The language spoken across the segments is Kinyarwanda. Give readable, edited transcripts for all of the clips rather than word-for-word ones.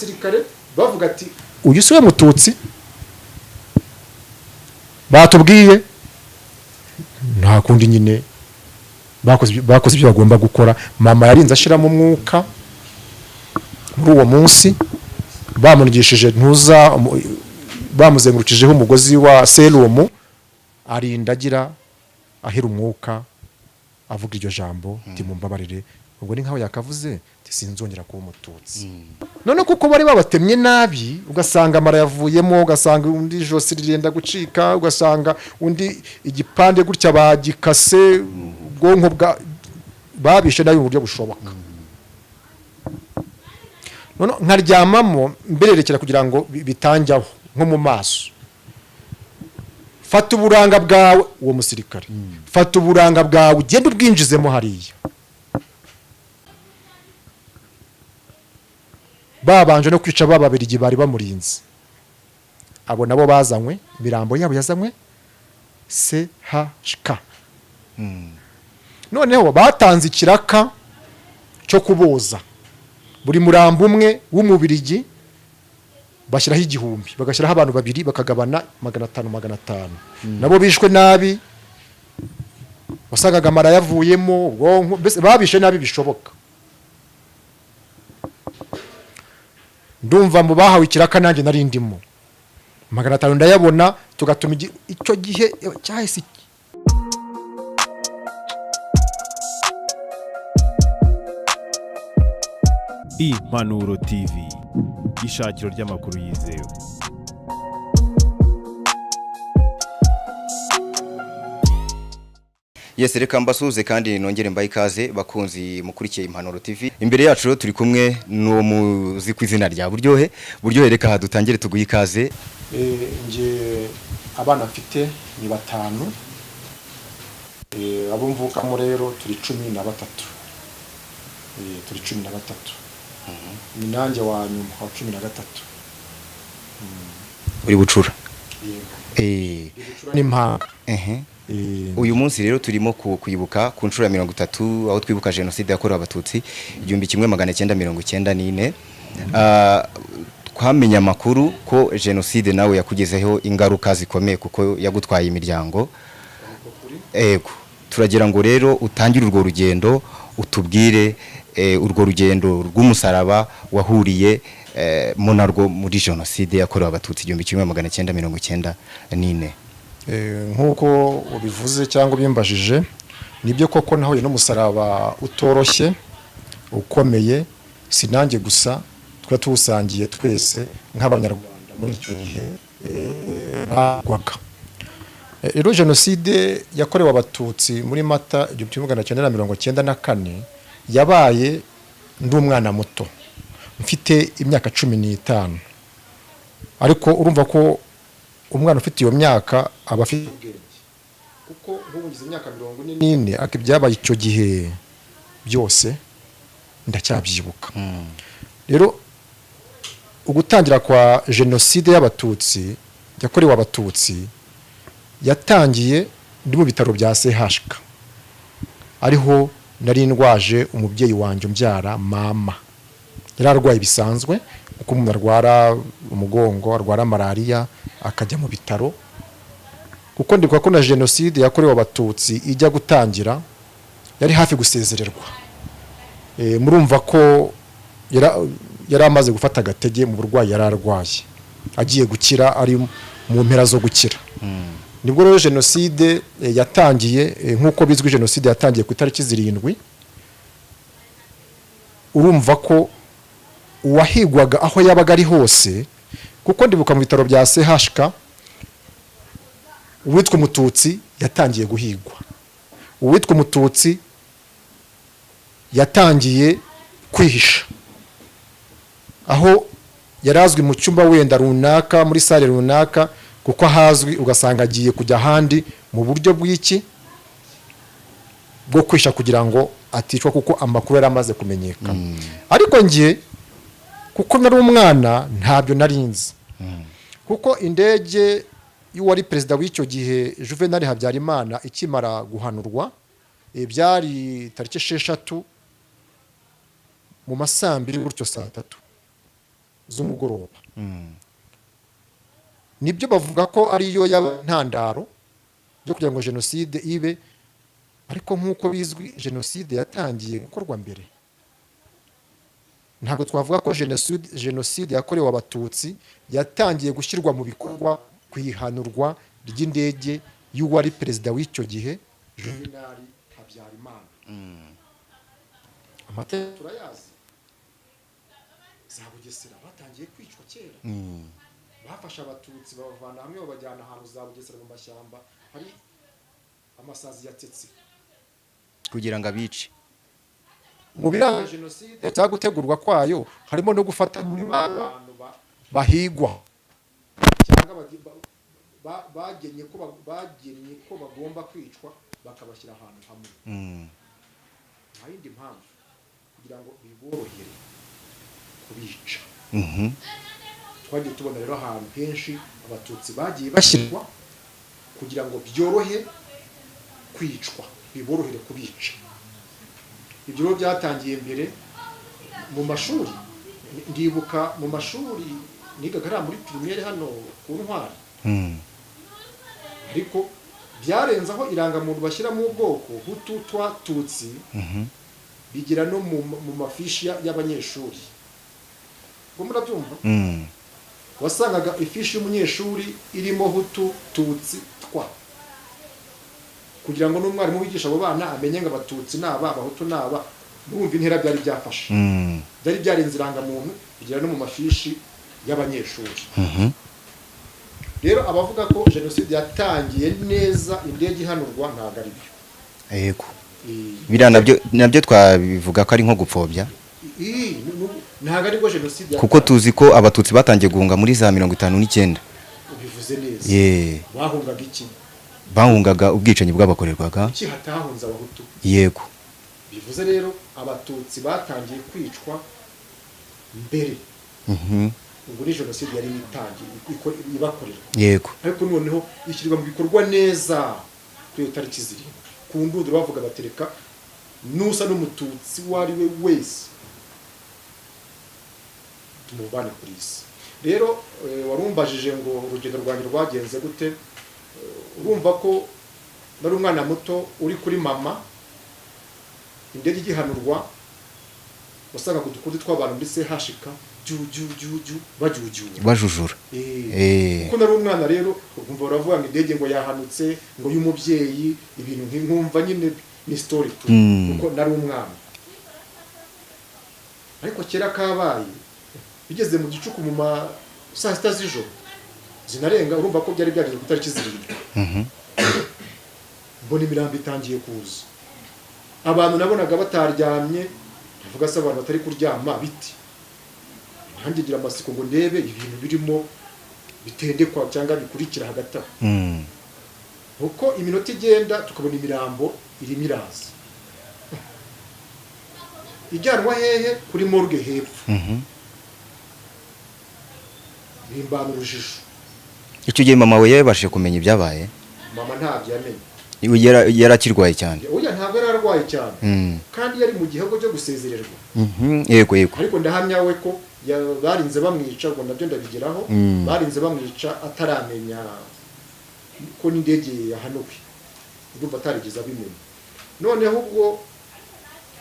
Abasirikare bavuga ati: "Uyu si we Mututsi batubwiye." Nta kundi nyine, bakoze ibyo bagomba gukora. Mama yarinze ashiramo umwuka muri uwo munsi, bamunigishije ntuza, bamuzengurukijeho umugozi wa serumu, arinda agira ahira umwuka, avuga iryo jambo: "Mumbabarire." Ubwo ni nkaho yakavuze ati: "Sinzongera kuba Umututsi." None kuko bari babatemye nabi, ugasanga amara yavuyemo, ugasanga undi ijosi rirenda gucika, ugasanga undi igipande gutya bagikase, ubwonko bwa babishe nabi mu buryo bushoboka. None nkaryamamo mbererekera kugira ngo bitanjyaho nko mu maso. "Fata uburanga bwawe," uwo musirikare, "fata uburanga bwawe ugende ubwinjizemo hariya." Babanje no kwica ba Babirigi bari bamurinze. Abo nabo bazanywe, imirambo yabo yazanywe CHK. Noneho batanze ikiraka cyo kuboza buri murambo umwe w'Umubirigi, bashyiraho 1000, bagashyiraho abantu babiri, bakagabana 500 500. Nabo bishwe nabi, wasangaga amara yavuyemo, ubwonko, mbese babishe nabi bishoboka. Ndumva mu bahawe ikiraka nanjye nari ndimo, 500 ndayabona, tugatuma icyo gihe cyahise. Impanuro TV, ishakiro ry'amakuru yizewe. Yes, reka mbasuhuze kandi nongere mbahe ikaze, bakunzi mukurikiye Impanuro TV. Imbere yacu rero turi kumwe n'uwo muzi ku izina rya Buryohe. Buryohe, reka dutangire tuguhe ikaze. Nge abana mfite ni batanu. Abo mvukamo rero turi 13. Turi 13, ni nanjye wa nyuma wa 13. Uri bucura? Yego. N'impanga. Uyu munsi rero turimo kwibuka ku nshuro ya 30, aho twibuka jenoside yakorewe Abatutsi 1994. Twamenye amakuru ko jenoside nawe yakugezeho ingaruka zikomeye, kuko yagutwaye imiryango. Ego, turagira ngo rero utangire urwo rugendo, utubwire urwo rugendo rw'umusaraba wahuriye mo narwo muri jenoside yakorewe Abatutsi 1994. Nk'uko ubivuze cyangwa ubimbajije, nibyo koko nahuye n'umusaraba utoroshye, ukomeye. Si nanjye gusa, twari tuwusangiye twese nk'Abanyarwanda muri icyo gihe bagwaga. Rero jenoside yakorewe Abatutsi muri Mata 1994 yabaye ndi umwana muto, mfite imyaka 15. Ariko urumva ko umwana ufite iyo myaka aba afite ubwenge, kuko nk'ubu ngize imyaka 44, ariko ibyabaye icyo gihe byose ndacyabyibuka. Rero ugutangira kwa jenoside y'Abatutsi, yakorewe Abatutsi, yatangiye ndi mu bitaro bya CHK, ariho nari ndwaje umubyeyi wanjye umbyara, mama. Yari arwaye bisanzwe, uko umuntu arwara umugongo, arwara malariya, akajya mu bitaro. Kuko ndibuka ko na jenoside yakorewe Abatutsi ijya gutangira yari hafi gusezererwa. Murumva ko yari amaze gufata agatege mu burwayi yari arwaye, agiye gukira, ari mu mpera zo gukira. Nibwo rero jenoside yatangiye. Nk'uko bizwi, jenoside yatangiye ku itariki 7. Urumva ko uwahigwaga aho yabaga ari hose, kuko ndibuka mu bitaro bya CHK uwitwa Umututsi yatangiye guhigwa, uwitwa Umututsi yatangiye kwihisha aho yari azwi mu cyumba wenda runaka, muri salle runaka, kuko ahazwi, ugasanga agiye kujya ahandi mu buryo bw'iki bwo kwisha kugira ngo aticwa, kuko amakuru yari amaze kumenyekana. Ariko njye, kuko nari umwana, ntabyo nari nzi, kuko indege y'uwari perezida w'icyo gihe, Juvenal Habyarimana, ikimara guhanurwa, byari tariki 6 mu ma saa 2 gutyo, saa 3. z'umugoroba. Nibyo bavuga ko ariyo yaba intandaro yo kugira ngo jenoside ibe, ariko nk'uko bizwi, jenoside yatangiye gukorwa mbere. Ntabwo twavuga ko jenoside yakorewe Abatutsi yatangiye gushyirwa mu bikorwa ku ihanurwa ry'indege y'uwari perezida w'icyo gihe, Juvenal Habyarimana. Amateka turayazi, za Bugesera batangiye kwicwa kera. Bafashe Abatutsi babavana hamwe, babajyana ahantu za Bugesera mu mashyamba hari amasazi ya tsetse kugira ngo abice. Mu biranga jenoside cyangwa gutegurwa kwayo harimo no gufata muri ba bantu bahigwa cyangwa bagennye ko bagomba kwicwa, bakabashyira ahantu hamwe. Nta yindi mpamvu, kugira ngo biborohere kubica. Twagiye tubona rero ahantu henshi Abatutsi bagiye bashyirwa kugira ngo byorohe kwicwa, biborohere kubica. Ibyo rero byatangiye mbere mu mashuri. Ndibuka mu mashuri nigaga hariya muri primaire hano ku Ntwari, ariko byarenze aho irangamuntu bashyiramo ubwoko Hutu, Twa, Tutsi, bigera no mu mafishi y'abanyeshuri. Ubwo murabyumva? Wasangaga ifishi y'umunyeshuri irimo Hutu, Tutsi, Twa, kugira ngo n'umwarimu wigisha abo bana amenye ngo Abatutsi ni aba, Abahutu ni aba. Murumva intera byari byafashe. Byari byarenze irangamuntu, bigera no mu mafishi y'abanyeshuri. Rero abavuga ko jenoside yatangiye neza indege ihanurwa, ntabwo ari byo. Biriya nabyo twabivuga ko ari nko gupfobya. Ntabwo aribwo jenoside Kuko yatangiye. tuzi ko Abatutsi batangiye guhunga muri za 59. Ubivuze neza. Bahungaga iki? Bahungaga ubwicanyi bwabakorerwaga. Kuki hatahunze Abahutu? Bivuze rero Abatutsi batangiye kwicwa mbere. Ubwo ni jenoside yari itangiye ibakorerwa, ariko noneho ishyirwa mu bikorwa neza kuri iyo tariki 7. Ku ndunduro bavuga batereka nusa n'Umututsi uwo ari we wese tumuvane kuri isi. Rero warumbajije ngo urugendo rwanjye rwagenze gute. Urumva ko nari umwana muto uri kuri mama. Indege igihanurwa, wasangaga udukundi tw'abantu muri CHK ju ju ju ju bajujura. Bajujura. Kuko nari umwana rero, ukumva baravuga ngo indege ngo yahanutse, ngo y'umubyeyi, ibintu nkumva nyine ni story tu, kuko nari umwana. Ariko kera kabaye, bigeze mu gicuku, mu ma saa 6 z'ijoro zinarenga, urumva ko byari byageze ku itariki 7, mbona imirambo itangiye kuza. Abantu nabonaga bataryamye. Ndavuga se, abantu batari kuryama biti? Nanjye ngira amatsiko ngo ndebe ibintu birimo bitendekwa cyangwa bikurikira hagati aho. Uko iminota igenda, tukabona imirambo irimo iraza, ijyanwa hehe? Kuri morgue hepfo. Bimbana urujijo. Icyo gihe mama we yabashije kumenya ibyabaye? Mama ntabyo yamenye. Yari akirwaye cyane? Oya, ntabwo yari arwaye cyane, kandi yari mu gihugu cyo gusezererwa. Yego yego. Ariko ndahamya we ko barinze bamwica, ubwo nabyo ndabigeraho. Barinze bamwica ataramenya ko n'indege yahanuwe. Ndumva atarigeze abimenya. Noneho ubwo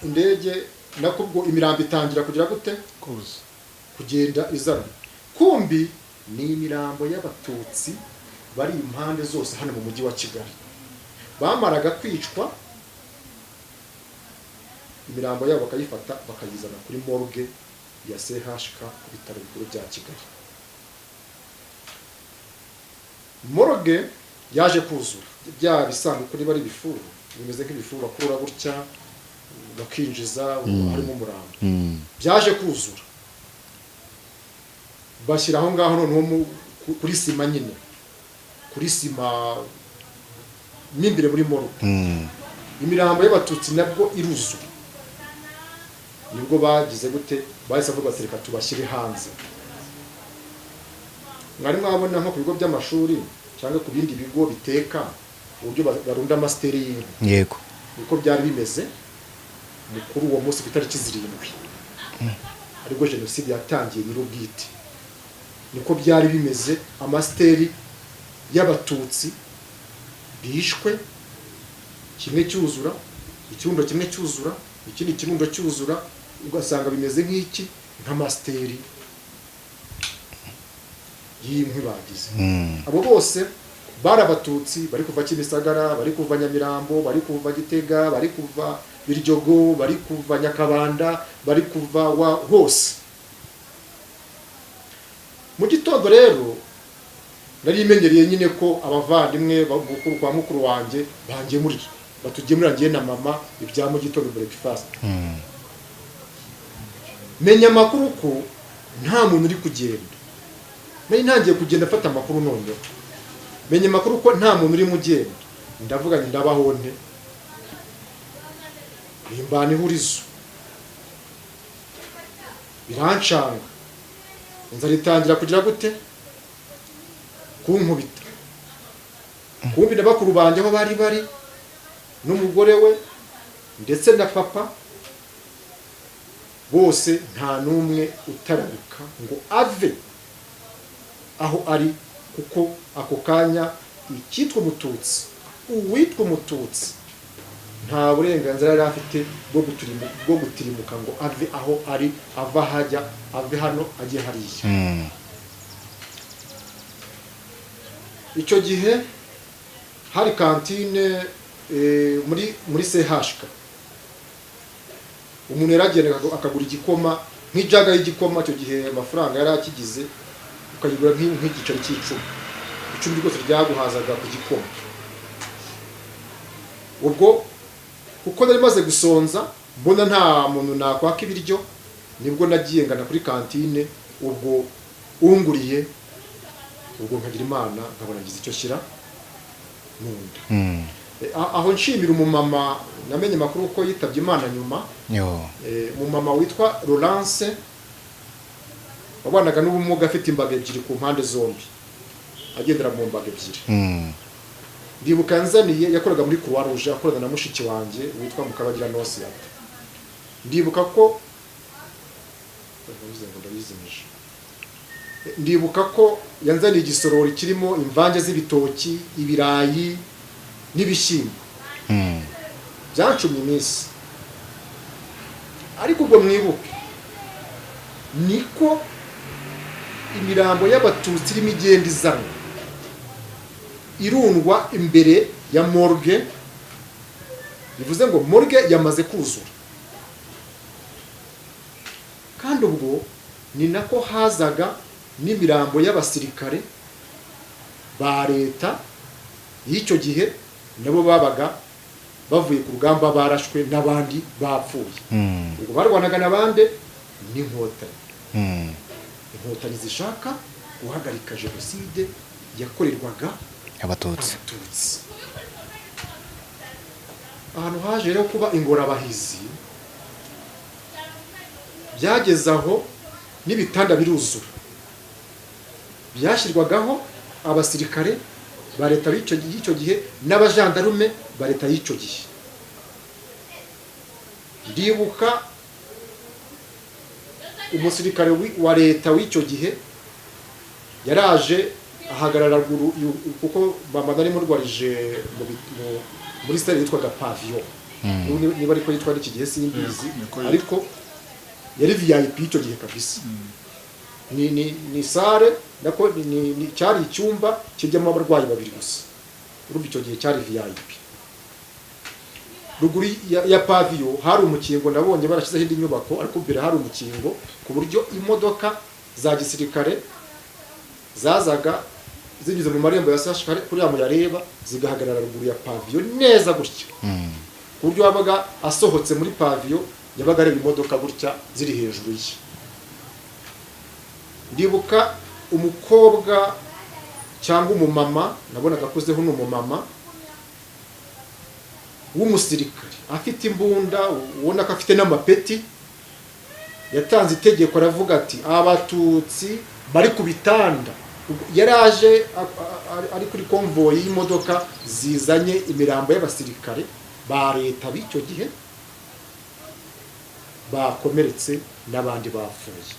indege, nako ubwo imirambo itangira kugira gute? Kuza. Kugenda izana. Kumbi ni imirambo y'Abatutsi bari impande zose hano mu mujyi wa Kigali. Bamaraga kwicwa, imirambo yabo bakayifata, bakayizana kuri morgue ya CHK ku bitaro bikuru bya Kigali. Morgue yaje kuzura, bya bisanduku, niba ari ibifuru, bimeze nk'ibifuru bakurura gutya bakinjiza harimo umurambo. Byaje kuzura, bashyira aho ngaho noneho kuri sima nyine, kuri sima mo imbere muri morgue. Imirambo y'Abatutsi nabwo iruzura. Nibwo bagize gute? Bahise bavuga bati: "Reka tubashyire hanze." Mwari mwabona nko ku bigo by'amashuri cyangwa ku bindi bigo biteka, uburyo barunda amasiteri y'inka? Niko byari bimeze ni kuri uwo munsi, ku itariki 7. Aribwo jenoside yatangiye nyir'ubwite. Niko byari bimeze. Amasiteri y'Abatutsi bishwe, kimwe cyuzura, ikirundo kimwe cyuzura, ikindi kirundo cyuzura, ugasanga bimeze nk'iki, nk'amasiteri y'inkwi bagize. Abo bose bari Abatutsi bari kuva Kimisagara, bari kuva Nyamirambo, bari kuva Gitega, bari kuva Biryogo, bari kuva Nyakabanda, bari kuva wa hose. Mu gitondo rero nari imenyereye nyine ko abavandimwe kwa mukuru wanjye bangemurira, batugemurira ngiye na mama ibya mu gitondo, breakfast. Menya amakuru ko nta muntu uri kugenda. Nari ntangiye kugenda afata amakuru. Noneho menya amakuru ko nta muntu urimo ugenda. Ndavuga nti: "Ndabaho nte?" Bimbana ihurizo, birancanga, inzara itangira kugira gute, kunkubita. Kumbi na bakuru banjye aho bari bari n'umugore we ndetse na papa, bose nta n'umwe utarabuka ngo ave aho ari, kuko ako kanya icyitwa Umututsi, uwitwa Umututsi, nta burenganzira yari afite bwo gutirimuka ngo ave aho ari, ava hajya, ave hano ajye hariya. Icyo gihe hari kantine muri CHK. Umuntu yaragenda akagura igikoma, nk'ijaga y'igikoma. Icyo gihe amafaranga yari akigize, ukayigura nk'igiceri cy'icumi. Icumi rwose ryaguhazaga ku gikoma. Ubwo kuko nari maze gusonza, mbona nta muntu nakwaka ibiryo, nibwo nagiye ngana kuri kantine. Ubwo unguriye, ubwo nkagira Imana nkabona ngize icyo shyira mu nda. Aho nshimira umumama namenye amakuru ko yitabye Imana nyuma. Yo. Umumama witwa Laurence wabanaga n'ubumuga, afite imbago ebyiri ku mpande zombi, agendera mu mbago ebyiri. Ndibuka yanzaniye, yakoraga muri Croix Rouge, akorana na mushiki wanjye witwa Mukabagira Nosiata. Ndibuka ko ndavuze ngo ndabizimije. Ndibuka ko yanzaniye igisorori kirimo imvange z'ibitoki, ibirayi n'ibishyimbo. Byancumye iminsi. Ariko ubwo mwibuke niko imirambo y'Abatutsi irimo igenda izanwa, irundwa imbere ya morgue. Bivuze ngo morgue yamaze kuzura. Kandi ubwo ni nako hazaga n'imirambo y'abasirikare ba leta y'icyo gihe, nabo babaga bavuye ku rugamba, barashwe n'abandi bapfuye. Ubwo barwanaga n'abande? N'Inkotanyi. Inkotanyi zishaka guhagarika jenoside yakorerwaga Abatutsi. Abatutsi. Ahantu haje rero kuba ingorabahizi, byageze aho n'ibitanda biruzura, byashyirwagaho abasirikare ba leta y'icyo gihe n'abajandarume ba leta y'icyo gihe. Ndibuka umusirikare wa leta w'icyo gihe yaraje ahagarara ruguru, kuko mama nari murwarije muri stade yitwaga Pavillon. Ubu niba ariko yitwa n'iki gihe simbizi. Yego, niko yitwa. Ariko yari VIP icyo gihe kabisa. Ni salle nako ni cyari icyumba kijyamo abarwayi babiri gusa. Urumva icyo gihe cyari VIP. Ruguru ya pavillon hari umukingo. Nabonye barashyizeho indi nyubako, ariko mbere hari umukingo ku buryo imodoka za gisirikare zazaga zinyuze mu marembo ya sashikare kuriya muyareba, zigahagarara ruguru ya pavillon neza gutya, ku buryo wabaga asohotse muri pavillon yabaga areba imodoka gutya ziri hejuru ye. Ndibuka umukobwa cyangwa umumama nabonaga akuzeho, ni umumama w'umusirikare afite imbunda, ubona ko afite n'amapeti. Yatanze itegeko, aravuga ati: "Abatutsi bari ku bitanda." Ubwo yaraje ari kuri konvoyi y'imodoka zizanye imirambo y'abasirikare ba leta b'icyo gihe. Bakomeretse n'abandi bapfuye.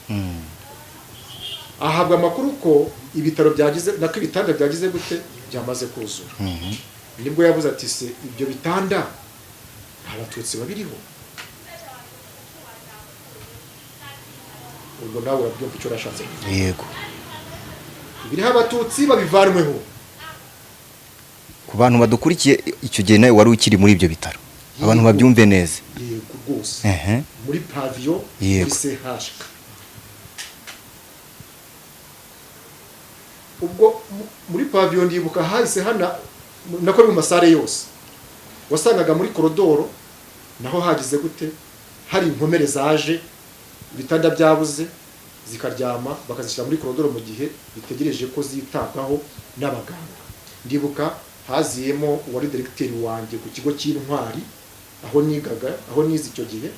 Ahabwa amakuru ko ibitaro byagize, nako ibitanda byagize gute, byamaze kuzura. Nibwo yavuze ati: "Se ibyo bitanda nta Batutsi babiriho?" Ubwo nawe urabyumva icyo urashatse kuvuga. Yego. Ibiriho Abatutsi babivanweho. Ku bantu badukurikiye, icyo gihe nawe wari ukiri muri ibyo bitaro, abantu babyumve neza. Yego rwose. Muri pavillon, muri CHK. Ubwo muri pavillon ndibuka hahise hana nako mu masare yose wasangaga muri korodoro naho hagize gute, hari inkomere zaje ibitanda byabuze, zikaryama bakazishyira muri korodoro mu gihe bitegereje ko zitabwaho n'abaganga. Ndibuka haziyemo uwari directeur wanjye ku kigo cy'Intwari aho nigaga, aho nize icyo gihe,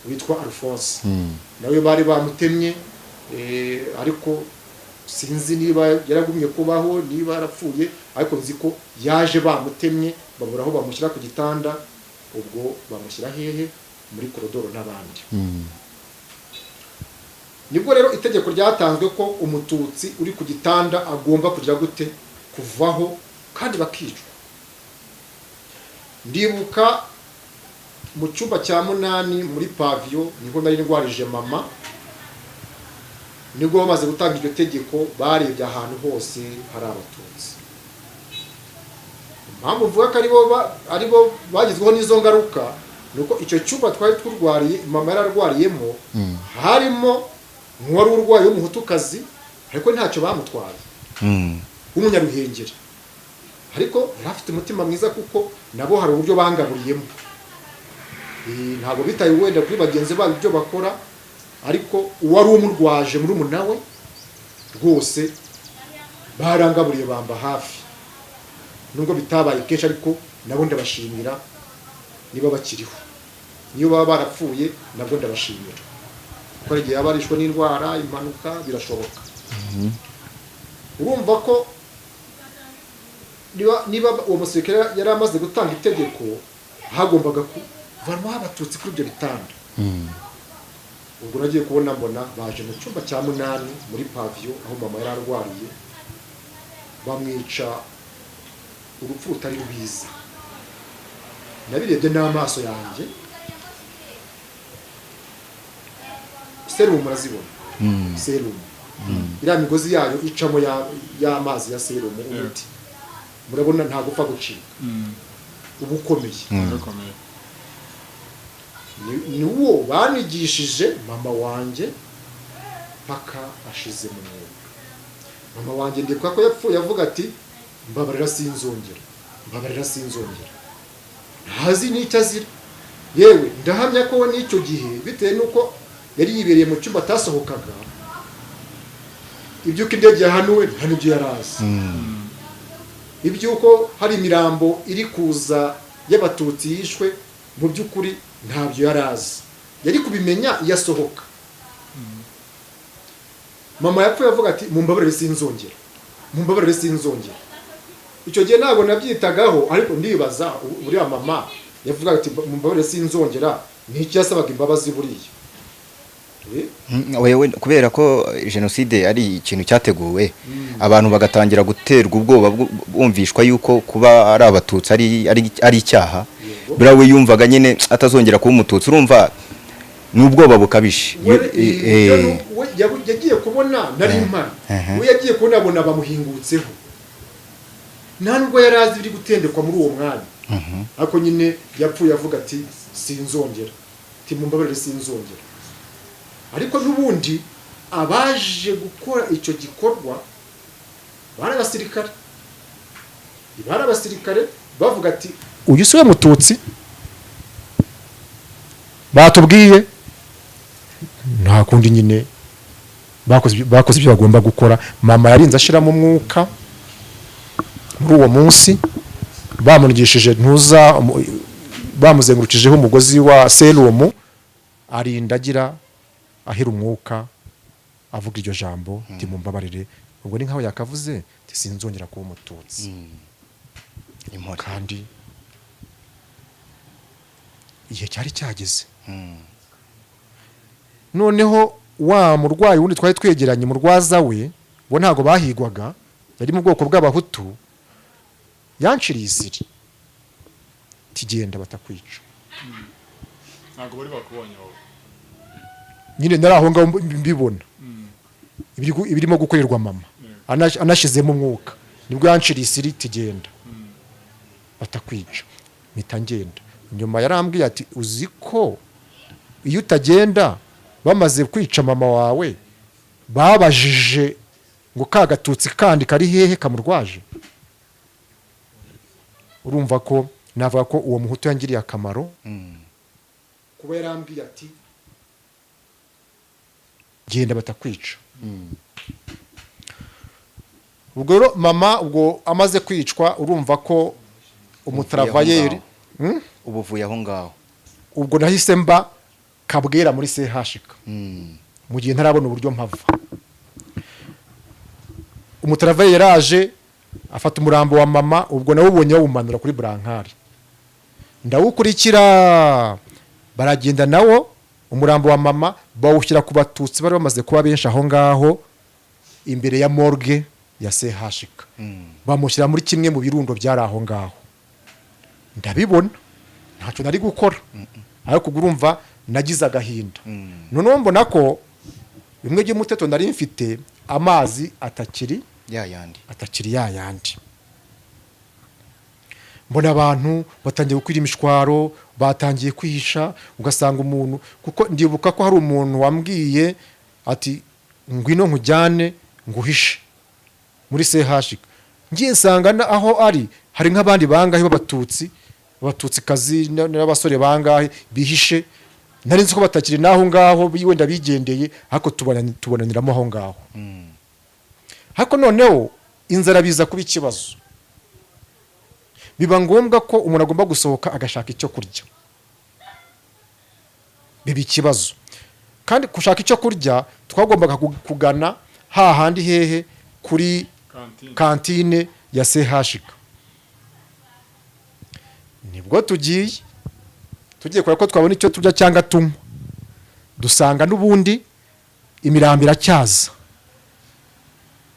witwa Alphonse. Nawe bari bamutemye, ariko sinzi niba yaragumye kubaho, niba yarapfuye, ariko nzi ko yaje bamutemye, babura aho bamushyira ku gitanda. Ubwo bamushyira hehe? Muri korodoro n'abandi. Nibwo rero itegeko ryatanzwe ko Umututsi uri ku gitanda agomba kugira gute? Kuvaho, kandi bakicwa. Ndibuka mu cyumba cya 8 muri pavillon niho nari ndwarije mama. Nibwo bamaze gutanga iryo tegeko, barebye ahantu hose hari Abatutsi. Impamvu mvuga ko aribo bagizweho n'izo ngaruka ni uko icyo cyumba twari turwariye, mama yararwariyemo, harimo nk'uwari urwaye w'Umuhutukazi, ariko ntacyo bamutwaye, w'Umunyaruhengeri, ariko yari afite umutima mwiza, kuko nabo hari uburyo bangaburiyemo. Ntabwo bitaye wenda kuri bagenzi babo ibyo bakora, ariko uwari umurwaje muri we rwose barangaburiye, bamba hafi, nubwo bitabaye kenshi, ariko nabo ndabashimira niba bakiriho. Niyo baba barapfuye nabwo ndabashimira, kuko hari igihe yaba arishwe n'indwara, impanuka, birashoboka. Urumva ko niba uwo musirikare yari amaze gutanga itegeko, hagombaga kuvanwaho Abatutsi kuri ibyo bitanda. Ubwo nagiye kubona mbona baje mu cyumba cya 8 muri pavillon aho mama yari arwariye, bamwica urupfu rutari rwiza. Nabirebye n'amaso yanjye. Serumu murazibona, serumu, iriya migozi yayo icamo y'amazi ya serumu, umuti, murabona ntabwo upfa gucika, uba ukomeye. Urakomeye. Ni wo banigishije mama wanjye paka ashize mu mwuka. Mama wanjye ndibuka ko yapfuye avuga ati: "Mbabarira sinzongera, mbabarira sinzongera." Ntazi n'icyo azira. Yewe, ndahamya ko we n'icyo gihe, bitewe n'uko yari yibereye mu cyumba atasohokaga, iby'uko indege yahanuwe nta n'ibyo yari azi, iby'uko hari imirambo iri kuza y'Abatutsi yishwe, mu by'ukuri ntabyo yari azi. Yari kubimenya iyo asohoka. Mama yapfuye avuga ati: "Mumbabarire sinzongera, mumbabarire sinzongera." Icyo gihe ntabwo nabyitagaho, ariko ndibaza, uriya mama yavuga ati: "Mumbabarire sinzongera," ni iki yasabaga imbabazi buriya? Wewe, kubera ko jenoside ari ikintu cyateguwe, abantu bagatangira guterwa ubwoba, bumvishwa yuko kuba ari Abatutsi ari icyaha. Buriya we yumvaga nyine atazongera kuba Umututsi. Urumva ni ubwoba bukabije. We yagiye kubona, nari mpari, we yagiye kubona abona bamuhingutseho. Nta nubwo yari azi ibiri gutendekwa muri uwo mwanya, ariko nyine yapfuye avuga ati: "Sinzongera," ati: "Mumbabarire sinzongera." Ariko n'ubundi abaje gukora icyo gikorwa bari abasirikare, bari abasirikare bavuga ati: "Uyu si we Mututsi batubwiye." Nta kundi nyine, bakoze ibyo bagomba gukora. Mama yarinze ashiramo umwuka muri uwo munsi, bamunigishije ntuza, bamuzengurukijeho umugozi wa serumu, arinda agira ahira umwuka avuga iryo jambo ati: "Mumbabarire." Ubwo ni nkaho yakavuze ati: "Sinzongera kuba Umututsi." Impore. Kandi igihe cyari cyageze. Noneho wa murwayi wundi twari twegeranye, umurwaza we, bo ntabwo bahigwaga, yari mu bwoko bw'Abahutu, yanciriye isiri tigenda batakwica. Ntabwo bari bakubonye wowe? Nyine nari aho ngaho mbibona ibirimo gukorerwa mama, anashyizemo umwuka, nibwo yanciriye isiri tigenda batakwica, mpita ngenda. Nyuma yarambwiye ati: "Uzi ko iyo utagenda, bamaze kwica mama wawe babajije ngo ka Gatutsi kandi kari hehe kamurwaje?" Urumva ko navuga ko uwo Muhutu yangiriye akamaro kuba yarambwiye ati: "Genda batakwica." Ubwo rero mama ubwo amaze kwicwa, urumva ko umutravayeri Ubu uvuye aho ngaho. Ubwo nahise mba kabwera muri CHK mu gihe ntarabona uburyo mpava. Umutravayeri yaraje afata umurambo wa mama, ubwo nawubonye bawumanura kuri brancard, ndawukurikira, baragenda nawo. Umurambo wa mama bawushyira ku Batutsi bari bamaze kuba benshi aho ngaho imbere ya morgue ya CHK, bamushyira muri kimwe mu birundo byari aho ngaho. Ndabibona, ntacyo nari gukora, ariko ubwo urumva nagize agahinda. Noneho mbona ko bimwe by'umuteto nari mfite, amazi atakiri ya yandi. Atakiri ya yandi. Mbona abantu batangiye gukwira imishwaro, batangiye kwihisha, ugasanga umuntu, kuko ndibuka ko hari umuntu wambwiye ati: "Ngwino nkujyane nguhishe muri CHK." Ngiye nsanga aho ari hari nk'abandi bangahe b'Abatutsi, Abatutsikazi n'abasore bangahe bihishe. Nari nzi ko batakiri n'aho ngaho, wenda bigendeye, ariko tubonaniramo aho ngaho. Ariko noneho inzara biza kuba ikibazo, biba ngombwa ko umuntu agomba gusohoka agashaka icyo kurya. Biba ikibazo kandi gushaka icyo kurya twagombaga kugana hahandi hehe? Kuri kantine. Kantine ya CHK. Nibwo tugiye kureba ko twabona icyo turya cyangwa tunywa, dusanga n'ubundi imirambo iracyaza,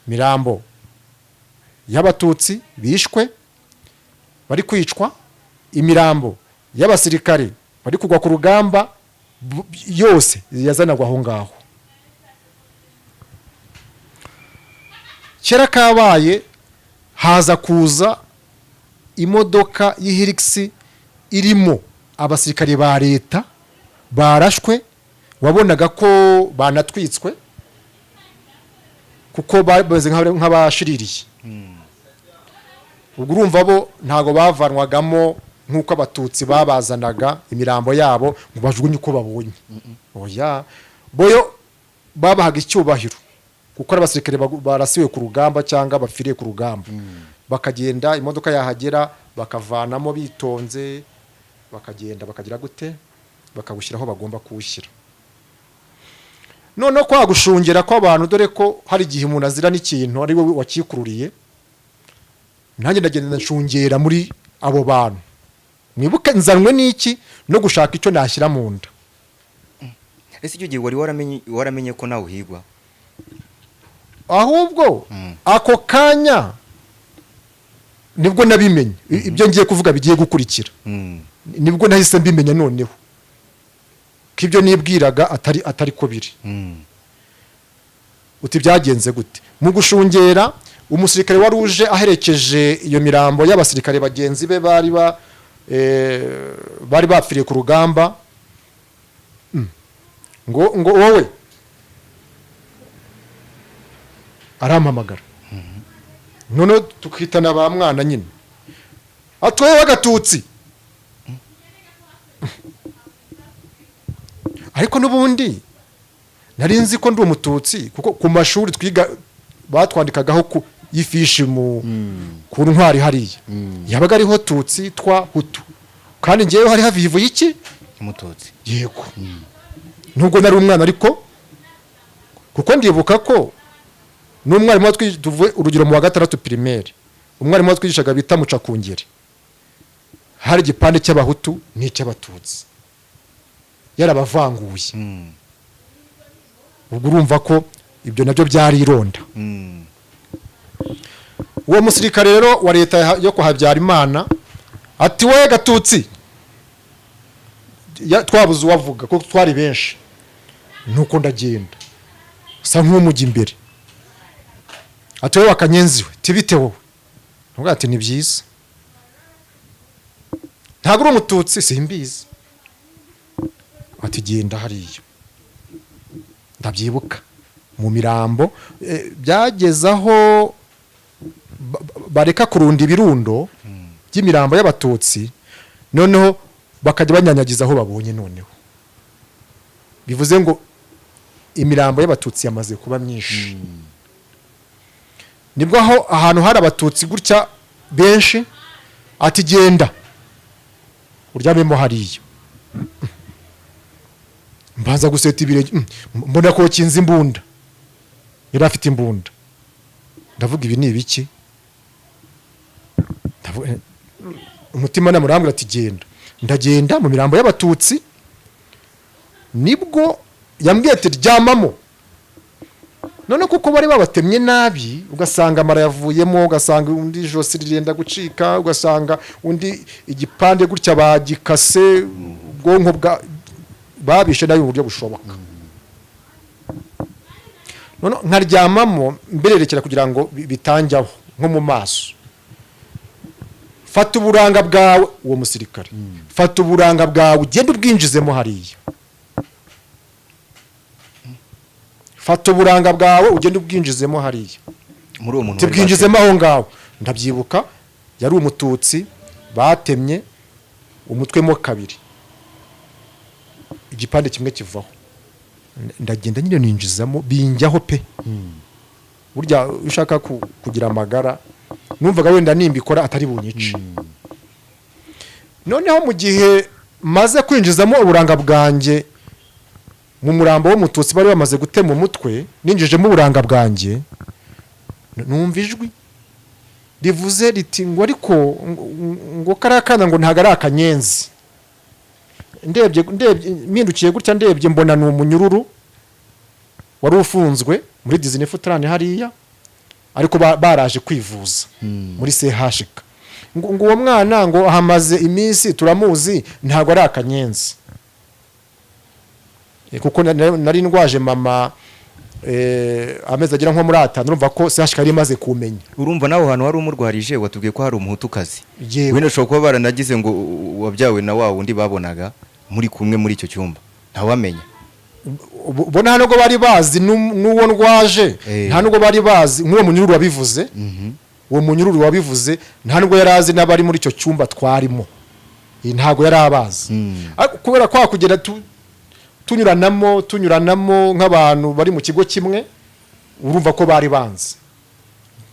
imirambo y'Abatutsi bishwe bari kwicwa, imirambo y'abasirikare bari kugwa ku rugamba, yose yazanagwa aho ngaho. Kera kabaye haza kuza imodoka y'Hilux irimo abasirikare ba leta barashwe, wabonaga ko banatwitswe kuko bameze nk'abashiririye. Ubwo urumva bo ntabwo bavanwagamo nk'uko Abatutsi babazanaga imirambo yabo ngo bajugunye uko babonye. Oya, boyo babahaga icyubahiro kuko ari abasirikare barasiwe ku rugamba cyangwa bapfiriye ku rugamba. Bakagenda, imodoka yahagera bakavanamo bitonze, bakagenda bakagira gute, bakawushyira aho bagomba kuwushyira. Noneho kwa gushungera kw'abantu, dore ko hari igihe umuntu azira n'ikintu ari we wakikururiye, nanjye ndagenda nshungera muri abo bantu. Mwibuke nzanwe n'iki? No gushaka icyo nashyira mu nda. Ese icyo gihe wari waramenye ko nawe uhigwa? Ahubwo ako kanya nibwo nabimenye. Ibyo ngiye kuvuga bigiye gukurikira, nibwo nahise mbimenya noneho ko ibyo nibwiraga atari ko biri. Uti byagenze gute? Mu gushungera, umusirikare wari uje aherekeje iyo mirambo y'abasirikare bagenzi be bari bapfiriye ku rugamba, ngo wowe, arampamagara, noneho tukitana ba mwana nyine, ati: "Wowe w'Agatutsi." Ariko n'ubundi nari nzi ko ndi Umututsi, kuko ku mashuri twiga batwandikagaho ku y'ifishi mu ku ntwari hariya yabaga ariho Tutsi twa Hutu, kandi ngewe hari havivuye iki? Umututsi. Yego, nubwo nari umwana, ariko kuko ndibuka ko n'umwarimu tuvuye urugero mu wa gatandatu primaire, umwarimu watwigishaga bita Mucakungeri, hari igipande cy'Abahutu n'icy'Abatutsi, yarabavanguye. Ubwo urumva ko ibyo nabyo byari ironda. Uwo musirikare rero wa leta yo kwa Habyarimana ati: "We Gatutsi." Twabuze uwavuga kuko twari benshi. Nuko ndagenda sa nk'umujya imbere, ati: "Wowe wakanyenzi we, tibite wowe?" Nubwo ati: "Ni byiza, ntabwo uri Umututsi?" "Simbizi." Ati: "Genda hariya." Ndabyibuka mu mirambo, byageze aho bareka kurunda ibirundo by'imirambo y'Abatutsi, noneho bakajya banyanyagiza aho babonye. Noneho bivuze ngo imirambo y'Abatutsi yamaze kuba myinshi. Nibwo aho ahantu hari Abatutsi gutya benshi, ati: "Genda uryamemo hariya." Mbanza guseta ibirenge, mbona ko kinze imbunda, yari afite imbunda. Ndavuga: "Ibi ni ibiki?" Ndavuga, umutima namurambwira ati: "Genda." Ndagenda mu mirambo y'Abatutsi. Nibwo yambwiye ati: "Ryamamo." None kuko bari babatemye nabi, ugasanga amara yavuyemo, ugasanga undi ijosi rirenda gucika, ugasanga undi igipande gutya bagikase, ubwonko bwa babishe nabi mu buryo bushoboka. None nkaryamamo mbererekera kugira ngo bitanjyaho nko mu maso. "Fata uburanga bwawe," uwo musirikare, "fata uburanga bwawe ugende ubwinjizemo hariya. Fata uburanga bwawe ugende ubwinjizemo hariya." Muri uwo muntu bari "Tubwinjizemo aho ngaho." Ndabyibuka yari Umututsi batemye umutwe mo kabiri, igipande kimwe kivaho. Ndagenda nyine ninjizamo, binjyaho pe. Burya iyo ushaka kugira amagara, numvaga wenda nimbikora atari bunyice. Noneho mu gihe maze kwinjizamo uburanga bwanjye mu murambo w'Umututsi bari bamaze gutema umutwe, ninjijemo uburanga bwanjye, numva ijwi rivuze riti ngo: "Ariko ngo kariya kana ngo ntabwo ari akanyenzi." Ndebye, mpindukiye gutya, ndebye mbona ni umunyururu wari ufunzwe muri dix-neuf trente hariya, ariko baraje kwivuza muri CHK. Ngo uwo mwana ngo ahamaze iminsi, turamuzi, ntabwo ari akanyenzi. Kuko nari ndwaje mama amezi agera nko muri 5, urumva ko CHK yari imaze kumenya. Urumva nawe hantu wari umurwarije, watubwiye ko hari Umuhutukazi. Yego. Wenda ushobora kuba baranagize ngo wabyawe na wa wundi babonaga muri kumwe muri icyo cyumba, ntawamenya. Bo nta nubwo bari bazi n'uwo ndwaje. Nta nubwo bari bazi nk'uwo munyururu wabivuze. Uwo munyururu wabivuze nta nubwo yari azi n'abari muri icyo cyumba twarimo. Ntabwo yari abazi. Ariko kubera kwa kugenda tunyuranamo tunyuranamo nk'abantu bari mu kigo kimwe, urumva ko bari banzi.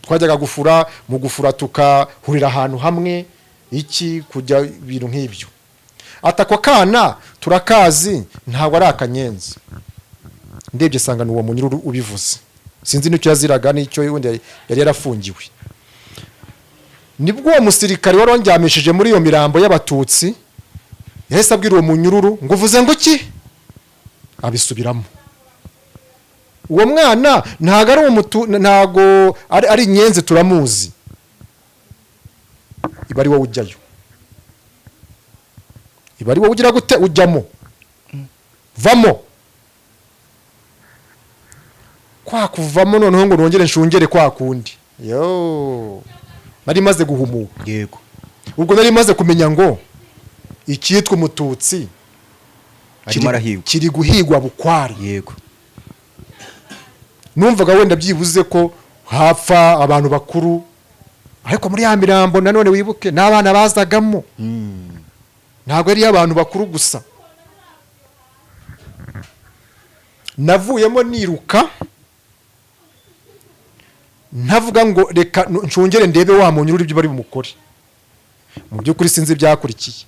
Twajyaga gufura, mu gufura tukahurira ahantu hamwe, iki kujya ibintu nk'ibyo. Ati: "Ako kana turakazi, ntabwo ari akanyenzi." Ndebye sanga ni uwo munyururu ubivuze. Sinzi n'icyo yaziraga n'icyo wenda yari yarafungiwe. Nibwo uwo musirikare wari wandyamishije muri iyo mirambo y'Abatutsi yahise abwira uwo munyururu ngo: "Uvuze ngo iki?" Abisubiramo: "Uwo mwana ntabwo ari umutu, ntabwo ari inyenzi, turamuzi. Iba ari wowe ujyayo, iba ari wowe ugira gute, ujyamo, vamo." Kwa kuvamo noneho ngo nongere nshungere kwa kundi yo nari maze guhumuka. Ubwo nari maze kumenya ngo icyitwa Umututsi arimo arahigwa. Kiri guhigwa bukwari. Numvaga wenda byibuze ko hapfa abantu bakuru, ariko muri ya mirambo nanone wibuke n'abana bazagamo, ntabwo ari iy'abantu bakuru gusa. Navuyemo niruka, ntavuga ngo reka nshungere ndebe wa munyururu ibyo bari bumukore. Mu by'ukuri sinzi ibyakurikiye,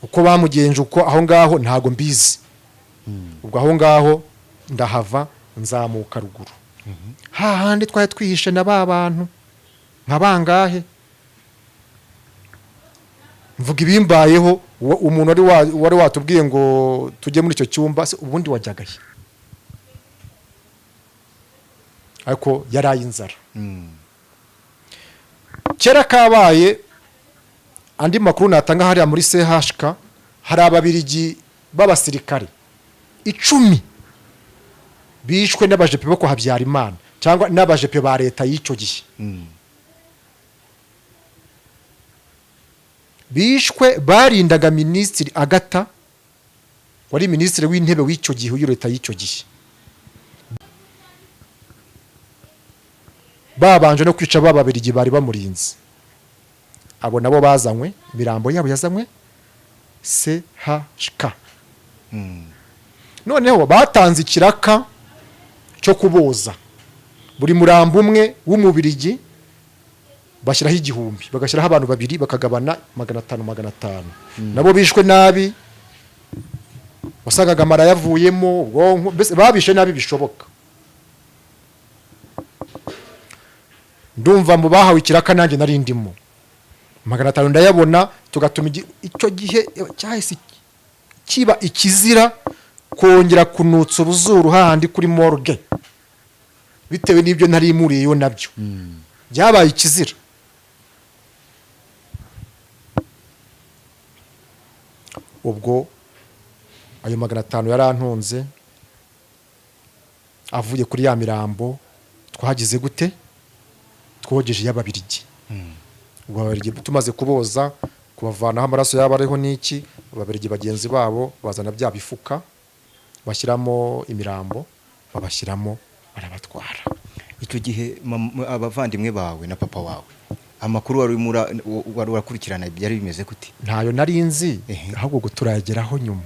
uko bamugenje uko aho ngaho ntabwo mbizi. Ubwo aho ngaho ndahava, nzamuka ruguru hahandi twari twihishe na ba bantu nka bangahe, mvuga ibimbayeho. Umuntu wari watubwiye ngo tujye muri icyo cyumba se ubundi wajyaga he? Ariko yari ay'inzara. Kera kabaye, andi makuru natanga, hariya muri CHK hari Ababirigi b'abasirikare 10 bishwe n'abajepe bo kwa Habyarimana cyangwa n'abajepe ba leta y'icyo gihe. Bishwe barindaga Minisitiri Agata, wari Minisitiri w'Intebe w'icyo gihe, w'iyo leta y'icyo gihe. Babanje no kwica ba Babirigi bari bamurinze. Abo nabo bazanywe, imirambo yabo yazanywe CHK. Noneho batanze ikiraka cyo kuboza buri murambo umwe w'Umubirigi, bashyiraho 1000, bagashyiraho abantu babiri, bakagabana 500 500. Nabo bishwe nabi, wasangaga amara yavuyemo ubwonko, mbese babishe nabi bishoboka. Ndumva mu bahawe ikiraka nanjye nari ndimo, 500 ndayabona. Tugatuma icyo gihe cyahise kiba ikizira kongera kunutsa ubuzuru hahandi kuri morgue, bitewe n'ibyo nari muriyeyo, nabyo byabaye ikizira. Ubwo ayo 500 yarantunze, avuye kuri ya mirambo twagize gute, twogeje y'Ababirigi. Ubwo Ababirigi tumaze kuboza, kubavanaho amaraso yaba ariho n'iki, Ababirigi bagenzi babo bazana bya bifuka bashyiramo imirambo, babashyiramo, barabatwara. Icyo gihe abavandimwe bawe na papa wawe, amakuru wari urimo wari urakurikirana, byari bimeze gute? Ntayo nari nzi. Ahubwo ngo turayageraho nyuma.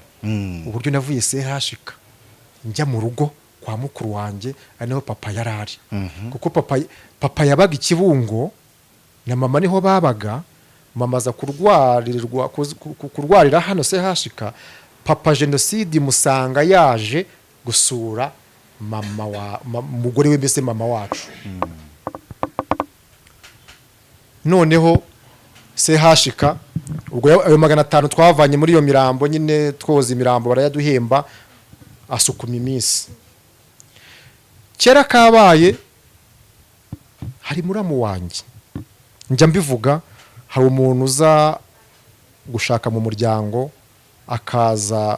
Uburyo navuye CHK njya mu rugo kwa mukuru wanjye, ari naho papa yari ari, kuko papa yabaga i Kibungo na mama niho babaga. Mama aza kurwarira hano CHK. Papa jenoside musanga yaje gusura mama wa umugore we, mbese mama wacu. Noneho CHK ubwo ayo 500 twavanye muri iyo mirambo nyine, twoza imirambo barayaduhemba, asukuma iminsi. Kera kabaye, hari muramu wanjye, njya mbivuga, hari umuntu uza gushaka mu muryango, akaza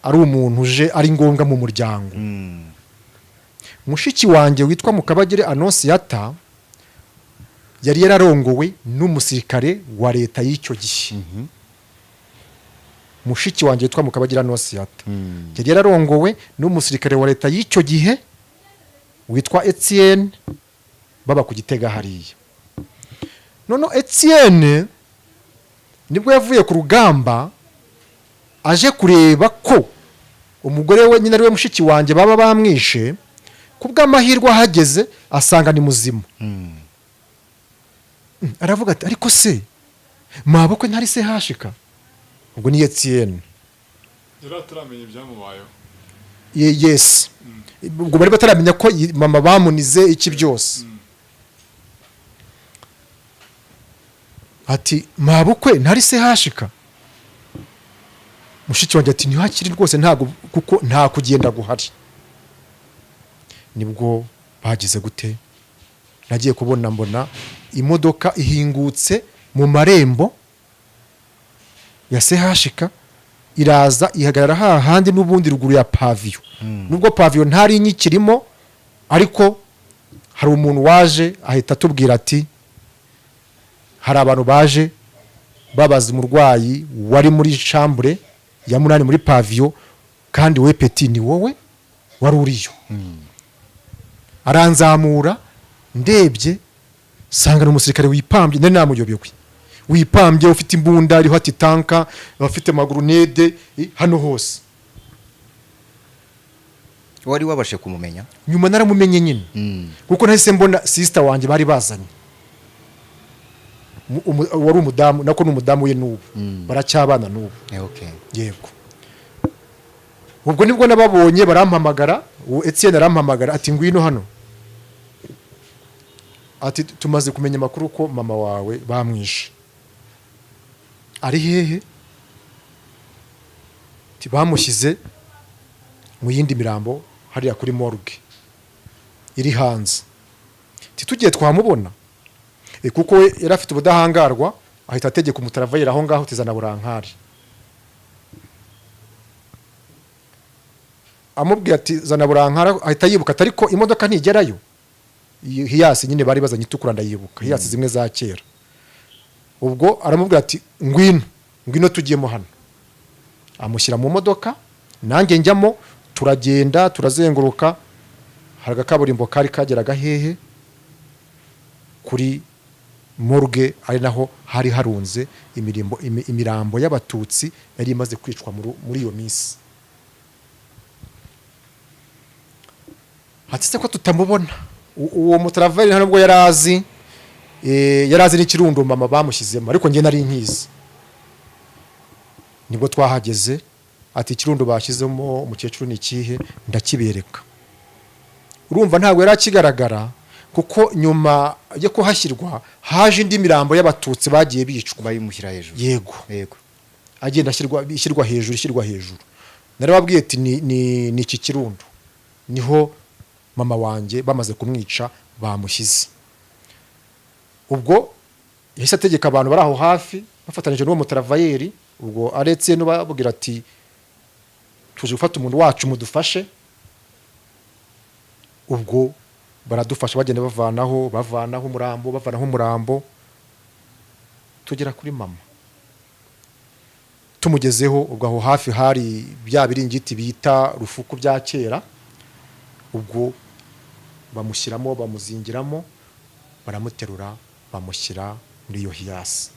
ari umuntu uje ari ngombwa mu muryango. Mushiki wanjye witwa Mukabagire Anonsiyata yari yararongowe n'umusirikare wa leta y'icyo gihe. Mushiki wanjye witwa Mukabagire Anonsiyata yari yararongowe n'umusirikare wa leta y'icyo gihe witwa Etienne, baba ku Gitega hariya. Noneho Etienne nibwo yavuye ku rugamba, aje kureba ko umugore we nyine, ari we mushiki wanjye, baba bamwishe. Ku bw'amahirwe ahageze asanga ni muzima. Aravuga ati: "Ariko se mabukwe ntari se hashika?" Ubwo ni Etienne. Yari ataramenya ibyamubayeho? Yes, ubwo bari bataramenya ko mama bamunize iki byose. Ati: "Mabukwe ntari se hashika?" Mushiki wanjye ati: "Ntihakiri rwose, ntabwo, kuko nta kugenda guhari." Nibwo bagize gute, nagiye kubona mbona imodoka ihingutse mu marembo ya CHK, iraza ihagarara hahandi n'ubundi ruguru ya pavillon. Nubwo pavillon ntari inyikirimo, ariko hari umuntu waje ahita atubwira ati: "Hari abantu baje babaza umurwayi wari muri chambre ya 8 muri pavillon, kandi we petit ni wowe wari uriyo." Aranzamura, ndebye sanga ni umusirikare wipambye, nari namuyobewe, wipambye, ufite imbunda iriho ati tanka, afite amagurunede hano hose. Wari wabashe kumumenya? Nyuma naramumenye nyine, kuko nahise mbona sister wanjye bari bazanye, wari umudamu, nako ni umudamu we n'ubu baracyabana n'ubu. Okay. Yego, ubwo nibwo nababonye, barampamagara. Uwo Etienne arampamagara ati: "Ngwino hano," ati: "Tumaze kumenya amakuru ko mama wawe bamwishe." Ari hehe? Ati bamushyize mu yindi mirambo hariya kuri morgue iri hanze. Ati tugiye twamubona? Kuko we yari afite ubudahangarwa, ahita ategeka umutaravayeri aho ngaho, tizana burankari. Amubwiye ati zana burankari, ahita yibuka ati ariko imodoka ntigerayo. Iyi Hiace nyine bari bazanye itukura, ndayibuka, Hiace zimwe za kera. Ubwo aramubwira ati ngwino, ngwino tugiyemo hano. Amushyira mu modoka, nanjye njyamo, turagenda turazenguruka. Hari agakaburimbo kari kageraga hehe? Kuri morgue, ari naho hari harunze imirambo y'Abatutsi yari imaze kwicwa muri iyo minsi. Ati se ko tutamubona? Uwo mutaraveri nta nubwo yari azi, yari azi n'ikirundo mama bamushyizemo, ariko njye nari nkizi. Nibwo twahageze, ati ikirundo bashyizemo umukecuru ni ikihe? Ndakibereka. Urumva ntabwo yari akigaragara, kuko nyuma yo kuhashyirwa haje indi mirambo y'Abatutsi bagiye bicwa, bayimushyira hejuru. Yego. Yego. Agenda ishyirwa hejuru, ishyirwa hejuru. Narababwiye ati ni iki kirundo niho mama wanjye bamaze kumwica bamushyize. Ubwo yahise ategeka abantu bari aho hafi bafatanyije n'uwo mutaravayeri, ubwo aretse n'ubabwira ati tuje gufata umuntu wacu, mudufashe. Ubwo baradufasha, bagenda bavanaho, bavanaho umurambo, bavanaho umurambo, tugera kuri mama. Tumugezeho, ubwo aho hafi hari bya biringiti bita rufuku bya kera, ubwo bamushyiramo, bamuzingiramo, baramuterura, bamushyira muri iyo Hiace.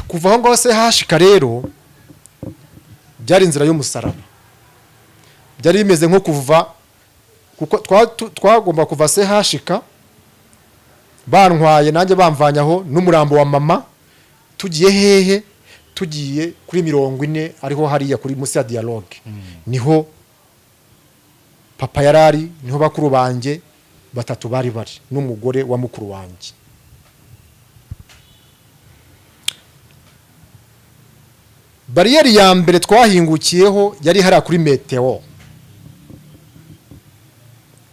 Kuva aho ngaho se hashika rero byari inzira y'umusaraba, byari bimeze nko kuva, kuko twagomba kuva se hashika bantwaye nanjye bamvanye aho n'umurambo wa mama, tugiye hehe? Tugiye kuri 40, ariho hariya kuri munsi ya Dialogue, niho papa yarari, niho bakuru banjye batatu bari bari n'umugore wa mukuru wanjye. Bariyeri ya mbere twahingukiyeho yari hariya kuri meteo,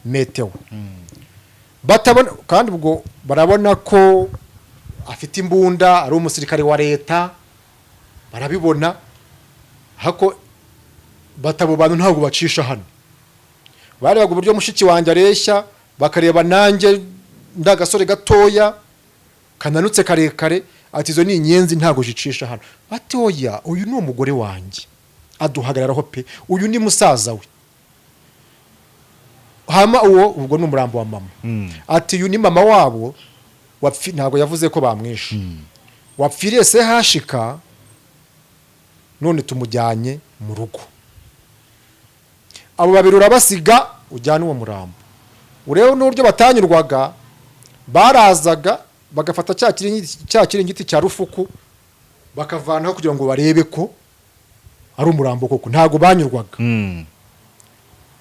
meteo batabona, kandi ubwo barabona ko afite imbunda, ari umusirikare wa leta, barabibona hako batabo bantu ntabwo bacisha hano. Barebaga uburyo mushiki wanjye areshya, bakareba nanjye ndagasore gatoya kananutse karekare, ati izo ni inyenzi ntabwo zicisha hano. Bati oya, uyu ni umugore wanjye, aduhagararaho pe, uyu ni musaza we. Hama uwo ubwo ni umurambo wa mama. Ati uyu ni mama wabo ntabwo yavuze ko bamwishe, wapfiriye se hashika, none tumujyanye mu rugo. Abo babiri urabasiga ujyane uwo murambo. Urebe n'uburyo batanyurwaga, barazaga bagafata cya kiringiti cya rufuku bakavanaho kugira ngo barebe ko ari umurambo koko, ntabwo banyurwaga.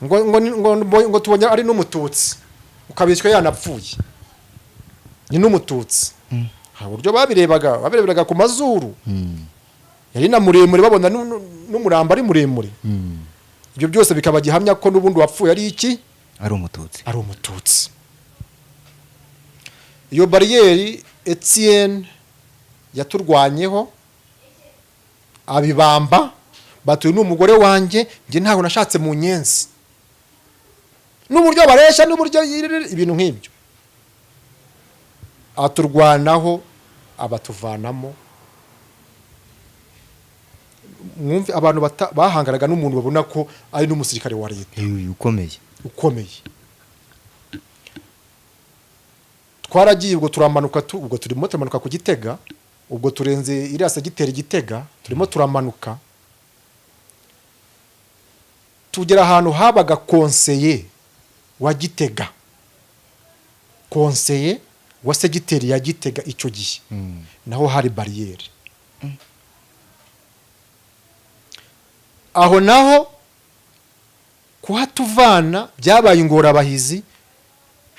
Ngo tubonye ari n'umututsi, ukabishywa yanapfuye, ni n'umututsi. Hari uburyo babirebaga, babireberaga ku mazuru, yari na muremure, babona n'umurambo ari muremure. Ibyo byose bikaba gihamya ko n'ubundi wapfuye ari iki? Ari umututsi. Ari umututsi. Iyo bariyeri Etienne yaturwanyeho abibamba, batuye n'umugore wanjye, njye ntabwo nashatse mu nyenzi, n'uburyo bareshya, n'uburyo ibintu nk'ibyo, aturwanaho abatuvanamo. Mwumve abantu bahangaraga n'umuntu babona ko ari n'umusirikare wa leta ukomeye, ukomeye. Twaragiye ubwo turamanuka, ubwo turimo turamanuka ku Gitega, ubwo turenze iriya segiteri Gitega, turimo turamanuka tugera ahantu habaga konseye wa Gitega, konseye wa segiteri ya Gitega icyo gihe, naho hari bariyeri. Aho naho kuhatuvana byabaye ingorabahizi,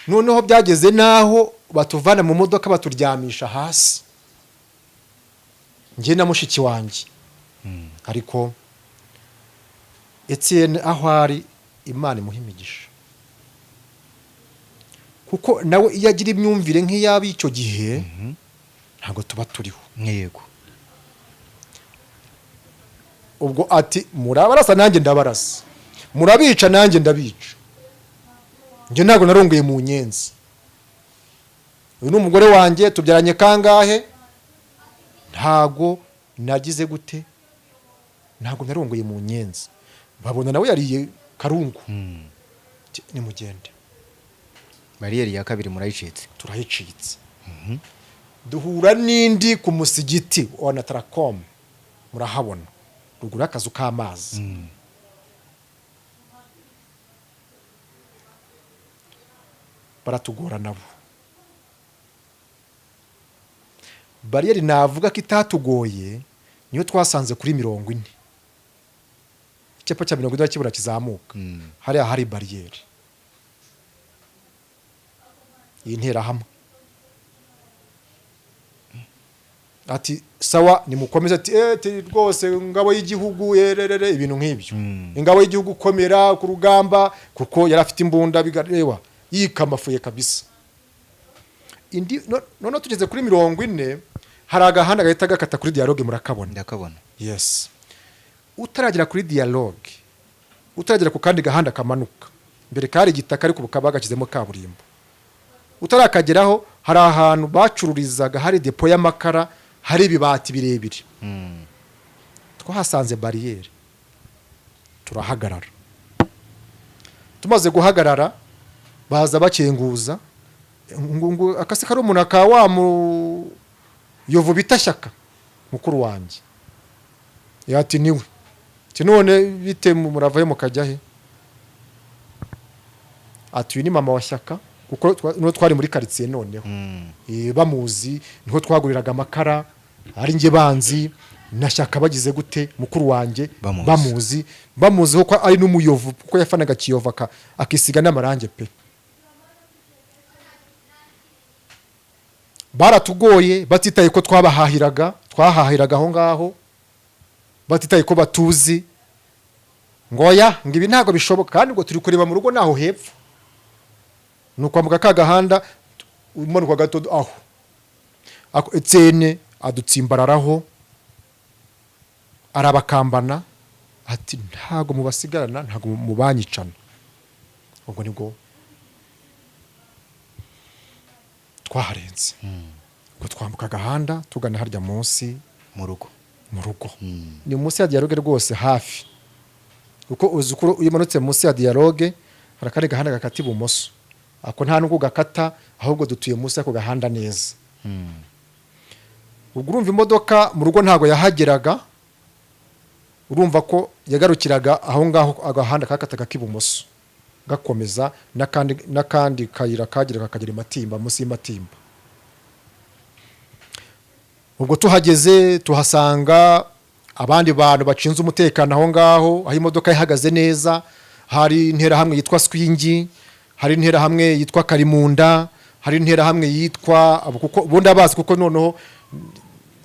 noneho byageze naho batuvana mu modoka baturyamisha hasi. Njye na mushiki wanjye. Ariko Etienne aho ari, Imana imuha imigisha, kuko nawe iyo agira imyumvire nk'iy'ab'icyo gihe, ntabwo tuba turiho. Ubwo ati: "Murabarasa, nanjye ndabarasa, murabica, nanjye ndabica. Njye ntabwo narongoye mu nyenzi. Uyu ni umugore wanjye, tubyaranye kangahe? Ntago nagize gute, ntabwo narongoye mu nyenzi." Babona nawe yariye karungu. Ati: "Nimugende." Bariyeri ya kabiri murayicitse. Turayicitse, duhura n'indi ku musigiti wa Onatracom, murahabona ruguru y'akazu k'amazi. Baratugora nabo. Bariyeri navuga ko itatugoye niyo twasanze kuri 40, icyapa cya 40 kibura kizamuka. Hariya hari bariyeri iyi nterahamwe ati: "Sawa, nimukomeze." Ati: "Eh, rwose ingabo y'igihugu, ererere," ibintu nk'ibyo. Ingabo y'igihugu komera ku rugamba, kuko yari afite imbunda bigareba yikamafuye kabisa. Indi noneho tugeze kuri 40, hari agahanda gahita gakata kuri Dialogue, murakabona? Ndakabona. Yes, utaragera kuri Dialogue, utaragera ku kandi gahanda kamanuka, mbere kari igitaka ariko ubu kaba gashyizemo kaburimbo, utarakageraho hari ahantu bacururizaga, hari depo y'amakara, hari ibibati birebire. Twahasanze bariyeri, turahagarara. Tumaze guhagarara, baza bakenguza ngo akase kari umuntu aka wa muyovu bita Shyaka, mukuru wanjye. Yati: "Niwe." Ati: "None bite, muravayo mukajya he?" Ati: "Uyu ni mama wa Shyaka," kuko niho twari muri karitsiye noneho. Bamuzi, niho twaguriraga amakara, ari njye banzi na Shyaka, bagize gute, mukuru wanjye. Bamuzi. Bamuzi ko ari n'umuyovu, kuko yafanaga Kiyovu, akisiga n'amarange pe. Baratugoye, batitaye ko twabahahiraga, twahahiraga aho ngaho, batitaye ko batuzi, ngo oya, ngo ibi ntabwo bishoboka. Kandi ngo turi kureba mu rugo naho hepfo, ni ukwambuka ka gahanda umanuka gato aho. Ako Etienne adutsimbararaho, arabakambana, ati: "Ntago mubasigarana, ntago mubanyicana." Ubwo nibwo twaharenze, ubwo twambuka agahanda tugana harya munsi mu rugo. Mu rugo ni munsi ya Dialogue rwose hafi, kuko uzi ko iyo umanutse munsi ya Dialogue hari akandi gahanda gakata ibumoso, ako nta nubwo gakata, ahubwo dutuye munsi y'ako gahanda neza. Ubwo urumva imodoka mu rugo ntabwo yahageraga, urumva ko yagarukiraga aho ngaho agahanda kakataga k'ibumoso gakomeza n'akandi kayira kageraga kakagera i Matimba, munsi y'Imatimba. Ubwo tuhageze tuhasanga abandi bantu bacunze umutekano aho ngaho, aho imodoka ihagaze neza. Hari interahamwe yitwa Swingi, hari interahamwe yitwa Karimunda, hari interahamwe yitwa abo, kuko ubundi abazi, kuko noneho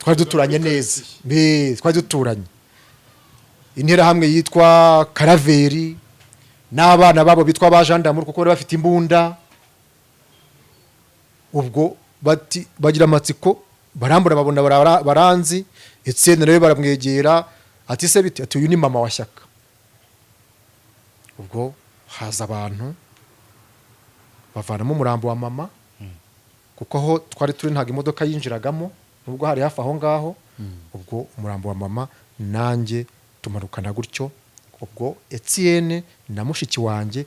twari duturanye neza. Twari duturanye. Interahamwe yitwa Karaveri n'abana babo bitwa ba Jandamuru, kuko bari bafite imbunda. Ubwo bati bagira amatsiko, barambura, babona baranzi. Etienne nawe baramwegera, ati: "Se bite?" Ati: "Uyu ni mama wa Shyaka." Ubwo haza abantu bavanamo umurambo wa mama, kuko aho twari turi ntabwo imodoka yinjiragamo nubwo hari hafi aho ngaho. Ubwo umurambo wa mama nanjye tumanukana gutyo. Ubwo Etienne na mushiki wanjye,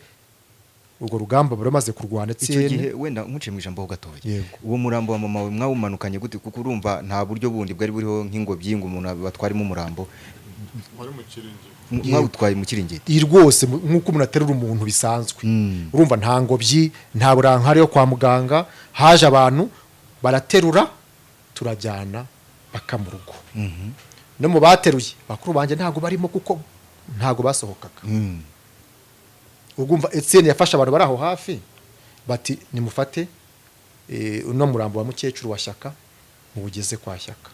urwo rugamba bari bamaze kurwana. Icyo Etienne gihe wenda nkuciye mu ijambo ho gatoya, Yego. uwo murambo wa mama wawe mwawumanukanye gute? Kuko urumva nta buryo bundi bwari buriho nk'ingobyi ngo umuntu batwaremo umurambo. Wari mu kiringiti. Mwawutwaye mu kiringiti? Iyi rwose nk'uko umuntu aterura umuntu bisanzwe. Urumva nta ngobyi, nta burankari yo kwa muganga, haje abantu baraterura, turajyana baka mu rugo. No mu bateruye, bakuru banjye ntabwo barimo, kuko ntabwo basohokaga. Ubwo umva Etienne yafashe abantu bari aho hafi, bati: "Nimufate uno murambo wa mukecuru wa Shyaka muwugeze kwa Shyaka."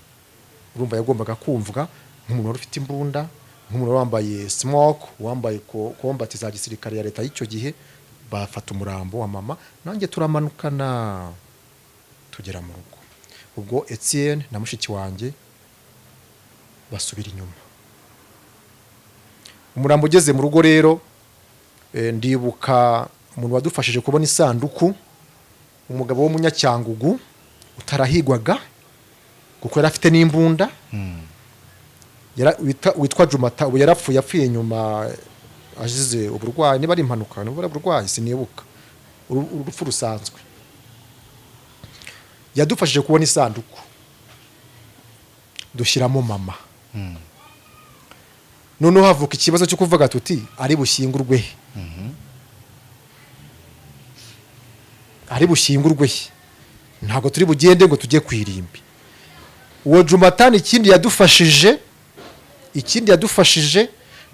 Urumva yagombaga kumvwa nk'umuntu wari ufite imbunda, nk'umuntu wari wambaye smoke, wambaye kombati za gisirikare ya leta y'icyo gihe. Bafata umurambo wa mama, nanjye turamanukana tugera mu rugo. Ubwo Etienne na mushiki wanjye basubira inyuma. Umurambo ugeze mu rugo rero, ndibuka umuntu wadufashije kubona isanduku, umugabo w'Umunyacyangugu utarahigwaga kuko yari afite n'imbunda, witwa Jumata. Ubu yarapfuye, yapfuye nyuma azize uburwayi, niba ari impanuka, niba ari uburwayi, sinibuka, urupfu rusanzwe. Yadufashije kubona isanduku, dushyiramo mama. Noneho havuka ikibazo cyo kuvuga tuti: "Ari bushyingurwe he? Ari bushyingurwe he? Ntabwo turi bugende ngo tujye ku irimbi." Uwo Jumatani, ikindi yadufashije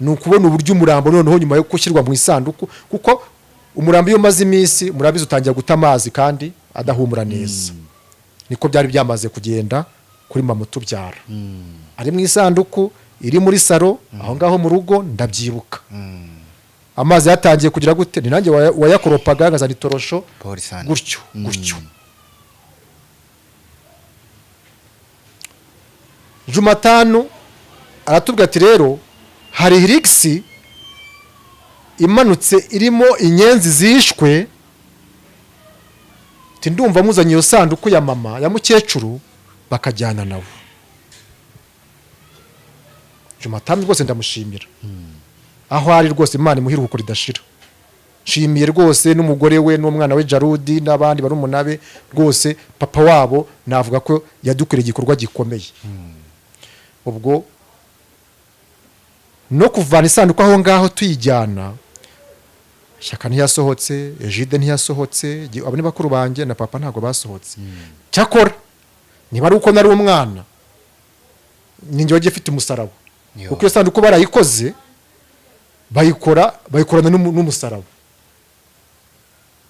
ni ukubona uburyo umurambo noneho nyuma yo gushyirwa mu isanduku, kuko umurambo iyo umaze iminsi, murabizi, utangira guta amazi kandi adahumura neza. Niko byari byamaze kugenda kuri mama utubyara, ari mu isanduku iri muri salo aho ngaho mu rugo. Ndabyibuka, amazi yatangiye kugira gute, ni nanjye wayakoropaga, nkazana itorosho. Pole sana. Gutyo gutyo. Jumatanu aratubwira ati: "Rero hari Hilux imanutse irimo inyenzi zishwe." Ati: "Ndumva muzanye iyo sanduku ya mama, ya mukecuru, bakajyana nabo." Jumatanu rwose ndamushimira aho ari rwose, Imana imuhe iruhuko ridashira. Nshimiye rwose n'umugore we n'umwana we Jarudi n'abandi barumuna be. Rwose papa wabo navuga ko yadukoreye igikorwa gikomeye. Ubwo no kuvana isanduku aho ngaho tuyijyana, Shyaka ntiyasohotse, Egide ntiyasohotse, abo ni bakuru banjye, na papa ntabwo basohotse. Cyakora niba ari uko nari umwana, ninjye wagiye ufite umusaraba, Yo. kuko iyo sanduku barayikoze, bayikora, bayikorana n'umusaraba.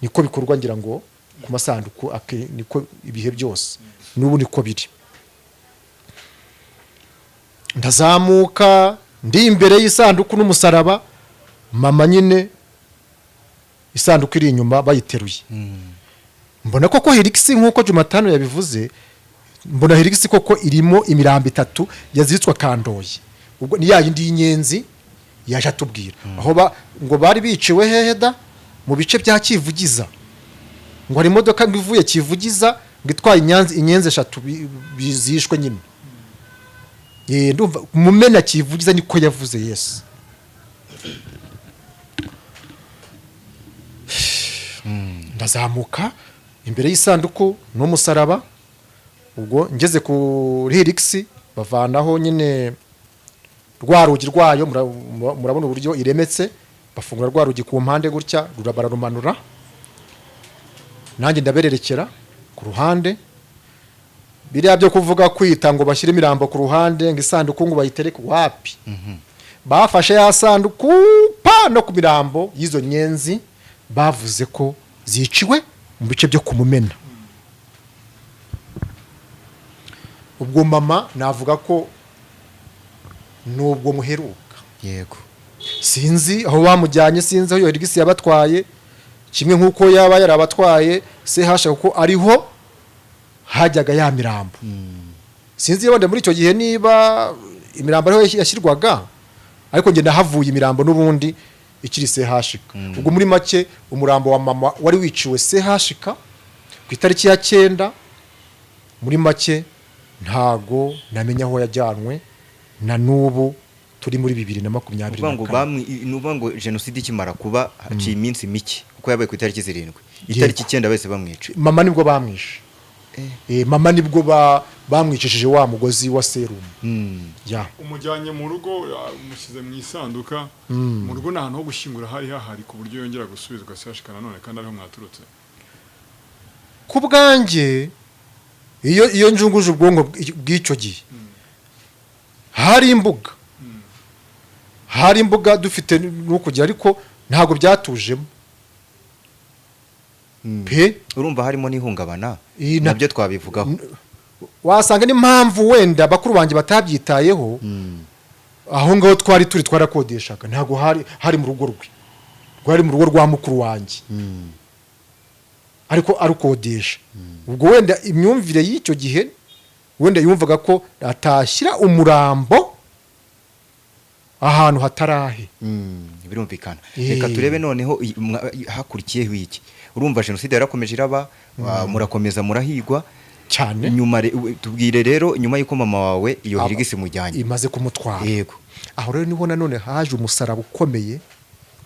Niko bikorwa, ngira ngo ku masanduku niko ibihe byose, n'ubu niko biri. Ndazamuka ndi imbere y'isanduku n'umusaraba, mama nyine isanduku iri inyuma bayiteruye. Mbona koko Hilux, nk'uko Jumatano yabivuze, mbona Hilux koko irimo imirambo itatu yaziritswe akandoye. Ubwo ni ya yindi y'inyenzi yaje atubwira aho ngo bari biciwe hehe da, mu bice bya Kivugiza, ngo hari imodoka ngo ivuye Kivugiza ngo itwaye inyenzi eshatu zishwe nyine. Ndumva Mumena, Kivugiza, niko yavuze. Yes, ndazamuka imbere y'isanduku n'umusaraba. Ubwo ngeze kuri Hilux, bavanaho nyine rwa rugi rwayo. Murabona uburyo iremetse, bafungura rwa rugi ku mpande gutya, bararumanura, nanjye ndabererekera ku ruhande. Biriya byo kuvuga kwita ngo bashyire imirambo ku ruhande, ngo isanduku ngo bayitereke, wapi. Bafashe ya sanduku pa no ku mirambo y'izo nyenzi bavuze ko ziciwe mu bice byo kumumena. Ubwo mama navuga ko nubwo muheruka. Sinzi aho bamujyanye, sinzi aho iyo Hilux yabatwaye, kimwe nk'uko yaba yarabatwaye CHUK, kuko ariho hajyaga ya mirambo. Sinzi wenda muri icyo gihe niba imirambo ariho yashyirwaga, ariko njye nahavuye imirambo n'ubundi ikiri CHUK. Ubwo muri make umurambo wa mama wari wiciwe CHUK ku itariki ya 9, muri make ntago namenya aho yajyanwe na n'ubu turi muri bibiri na makumyabiri Ukuvuga na ngo kane. Ni ukuvuga ngo jenoside ikimara kuba haciye iminsi mike, kuko yabaye ku itariki 7, itariki 9 bahise bamwica. Mama nibwo bamwishe. Mama nibwo bamwicishije wa mugozi wa serumu. Ya. Umujyanye mu rugo, umushyize mu isanduka mu rugo, ni ahantu ho gushyingura hari hahari ku buryo yongera gusubizwa CHUK nanone kandi ariho mwaturutse? Ku bwanjye, iyo njunguje ubwonko bw'icyo gihe, hari imbuga dufite n'ukugira, ariko ntabwo byatujemo pe. Urumva harimo n'ihungabana, nabyo twabivugaho. Wasanga n'impamvu wenda bakuru banjye batabyitayeho, aho ngaho twari turi twarakodeshaga, ntabwo hari mu rugo rwe, rwari mu rugo rwa mukuru wanjye, ariko arukodesha. Ubwo wenda imyumvire y'icyo gihe, wenda yumvaga ko atashyira umurambo ahantu hatarahe. Birumvikana. Reka turebe noneho hakurikiyeho iki. Urumva jenoside yarakomeje iraba, murakomeza murahigwa cyane. Nyuma tubwire rero, nyuma y'uko mama wawe iyo hirigisi imujyanye. Imaze kumutwara. Yego. Aho rero niho nanone haje umusaraba ukomeye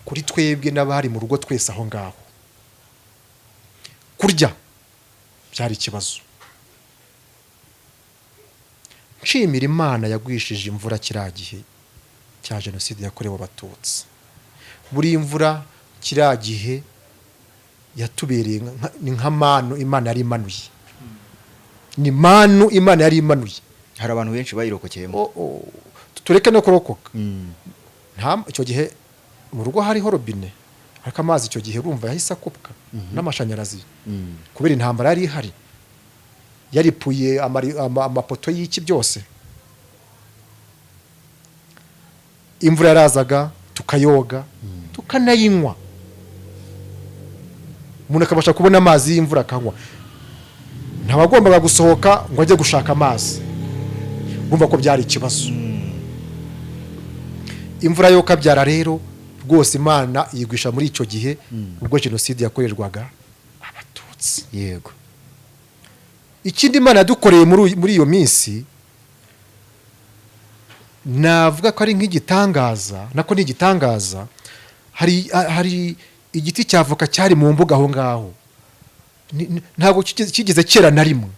kuri twebwe n'abari mu rugo twese aho ngaho. Kurya byari ikibazo. Nshimira Imana yagwishije imvura kiriya gihe cya jenoside yakorewe Abatutsi. Buri imvura kiriya gihe yatubereye ni nka manu Imana yari imanuye, ni manu Imana yari imanuye. Hari abantu benshi bayirokokeyemo. Oh, tureke no kurokoka. Nta icyo gihe mu rugo hariho robine, ariko amazi icyo gihe urumva yahise akupwa n'amashanyarazi kubera intambara yari ihari, yaripuye amapoto y'iki byose. Imvura yarazaga tukayoga, tukanayinywa, umuntu akabasha kubona amazi y'imvura akanywa. Ntawagombaga gusohoka ngo ajye gushaka amazi. Urumva ko byari ikibazo. Imvura yo kabyara rero rwose Imana yigwisha muri icyo gihe ubwo jenoside yakorerwaga Abatutsi. Yego. Ikindi Imana yadukoreye muri iyo minsi, navuga ko ari nk'igitangaza, nako ni igitangaza. Hari igiti cya avoka cyari mu mbuga aho ngaho. Ntabwo kigeze kera na rimwe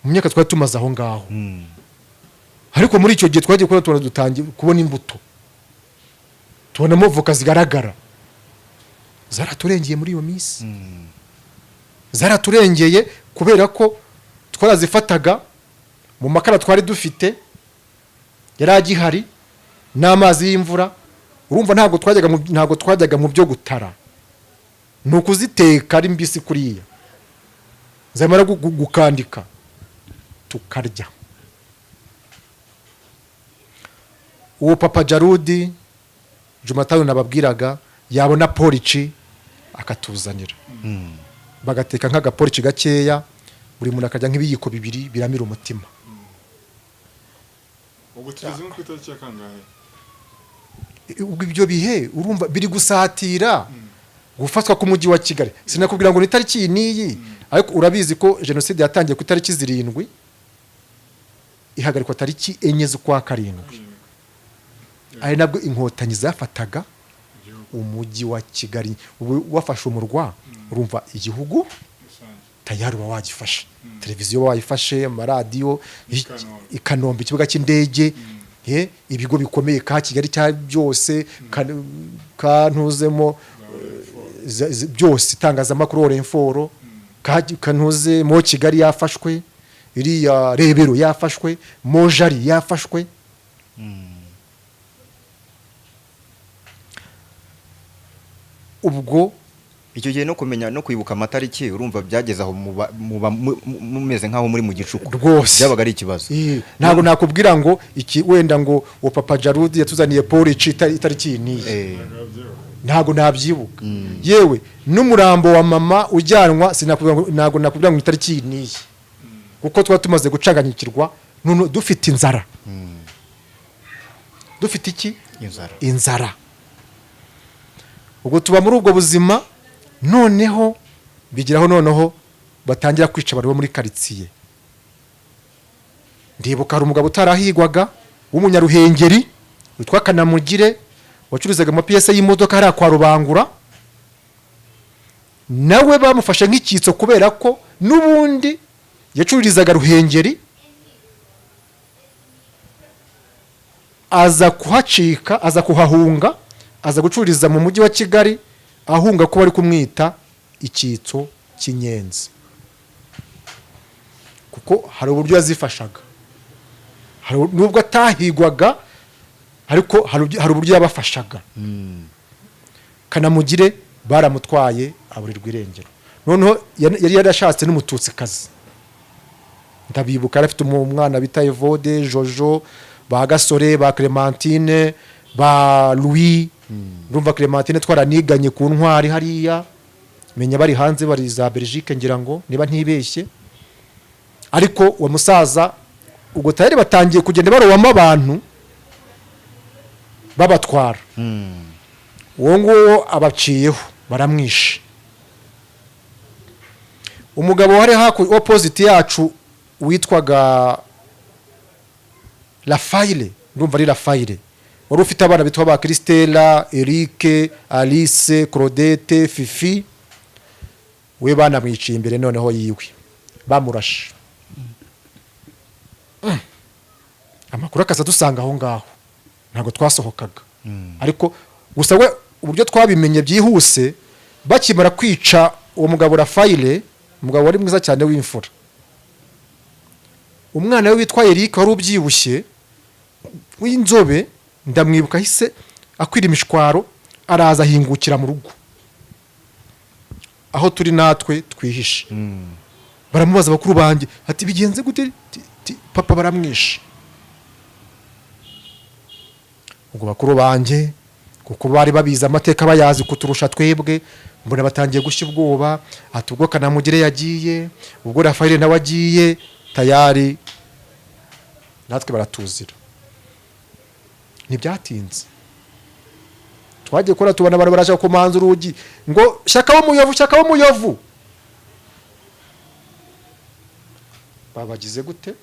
mu myaka twari tumaze aho ngaho. Ariko muri icyo gihe twagiye kubona, tubona dutangiye kubona imbuto, tubonamo voka zigaragara. Zaraturengeye muri iyo minsi. Zaraturengeye kubera ko twarazifataga mu makara twari dufite yari agihari n'amazi y'imvura. Urumva ntabwo twajyaga mu byo gutara, ni ukuziteka ari mbisi kuriya, zamara gukandika tukarya. Uwo papa Jarudi Jumatano nababwiraga yabona porici akatuzanira, bagateka nk'agaporici gakeya, buri muntu akarya nk'ibiyiko bibiri biramira umutima. Ubwo tugeze nko ku itariki ya kangahe? Ubwo ibyo bihe urumva biri gusatira gufatwa k'umujyi wa Kigali. Sinakubwira ngo ni itariki iyi n'iyi, ariko urabizi ko jenoside yatangiye ku itariki 7, ihagarikwa tariki 4 z'ukwa 7, ari nabwo Inkotanyi zafataga umujyi wa Kigali. Ubu wafashe umurwa, urumva igihugu Rusange. tayari uba wagifashe, televiziyo wayifashe, amaradiyo, I Kanombe. i Kanombe, ikibuga cy'indege, ibigo bikomeye ka Kigali cya byose, kantuzemo byose, itangazamakuru, Orinfor, kantuze mo Kigali yafashwe, iriya Rebero yafashwe, Mojari yafashwe. Ubwo Icyo gihe no kumenya no kwibuka amatariki, urumva byageze aho muba mumeze nk'aho muri mu gicuku. Rwose. Byabaga ari ikibazo. Ntabwo nakubwira ngo iki, wenda ngo uwo papa Jarudi yatuzaniye porici itariki iyi n'iyi. Ntabwo nabyibuka. Yewe n'umurambo wa mama ujyanwa, sinakubwira ngo, ntabwo nakubwira ngo itariki iyi n'iyi, kuko tuba tumaze gucanganyikirwa, none dufite inzara. Dufite iki? Inzara. Inzara. Ubwo tuba muri ubwo buzima, noneho bigeraho noneho batangira kwica abantu bo muri karitsiye. Ndibuka hari umugabo utarahigwaga w'umunyaruhengeri witwa Kanamugire, wacuruzaga amapiyese y'imodoka hariya kwa Rubangura. Nawe bamufashe nk'icyitso kubera ko n'ubundi yacururizaga Ruhengeri, aza kuhacika, aza kuhahunga, aza gucururiza mu mujyi wa Kigali, ahunga ko bari kumwita icyitso cy'inyenzi, kuko hari uburyo yazifashaga. Nubwo atahigwaga, ariko hari uburyo yabafashaga. Kanamugire baramutwaye aburirwa irengero. Noneho yari yarashatse n'Umututsikazi. Ndabibuka, yari afite umwana bita Evode, Jojo, ba Gasore, ba Clementine, ba Louis. Ndumva Clementine twaraniganye ku Ntwari hariya, menya bari hanze, bari za Belgique ngira ngo niba ntibeshye. Ariko uwo musaza ubwo tayari batangiye kugenda barobamo abantu babatwara, uwo nguwo abaciyeho baramwishe. Umugabo wari hakurya opposite yacu witwaga Rafayire, ndumva ari Rafayire, wari ufite abana bitwa ba Christella, Eric, Alice, Claudette, Fifi, we banamwiciye imbere noneho yiwe bamurashe. Amakuru akaza dusanga aho ngaho, ntabwo twasohokaga. Ariko gusa we uburyo twabimenye byihuse, bakimara kwica uwo mugabo Rafayire, umugabo wari mwiza cyane w'imfura, umwana we witwa Eric wari ubyibushye w'inzobe, ndamwibuka, ahise akwira imishwaro araza ahingukira mu rugo aho turi natwe twihishe. Baramubaza bakuru banjye ati: "Bigenze gute?" Papa baramwishe. Ubwo bakuru banjye, kuko bari babizi amateka, bayazi kuturusha twebwe, mbona batangiye gushya ubwoba, ati ubwo Kanamugire yagiye, ubwo Rafael nawe agiye, tayari natwe baratuzira. Ntibyatinze, twagiye kubona tubona abantu baraje kumanza urugi ngo: "Shyaka w'Umuyovu, Shyaka w'Umuyovu!" Babagize gute?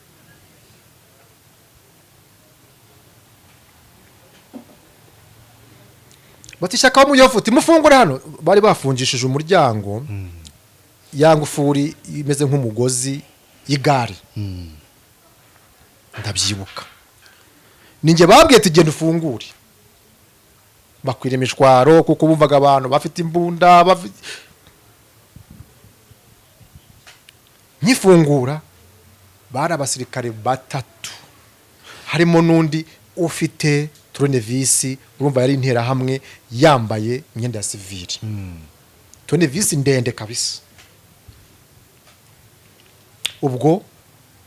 Bati: "Shyaka w'Umuyovu, timufungure hano." Bari bafungishije umuryango ya ngufuri imeze nk'umugozi y'igare. Ndabyibuka, ninjye babwiye ati: "Genda ufungure." Bakwira imishwaro kuko bumvaga abantu bafite imbunda nkifungura bari abasirikare batatu, harimo n'undi ufite tournevis. Urumva yari interahamwe yambaye imyenda ya sivili, tournevis ndende kabisa. Ubwo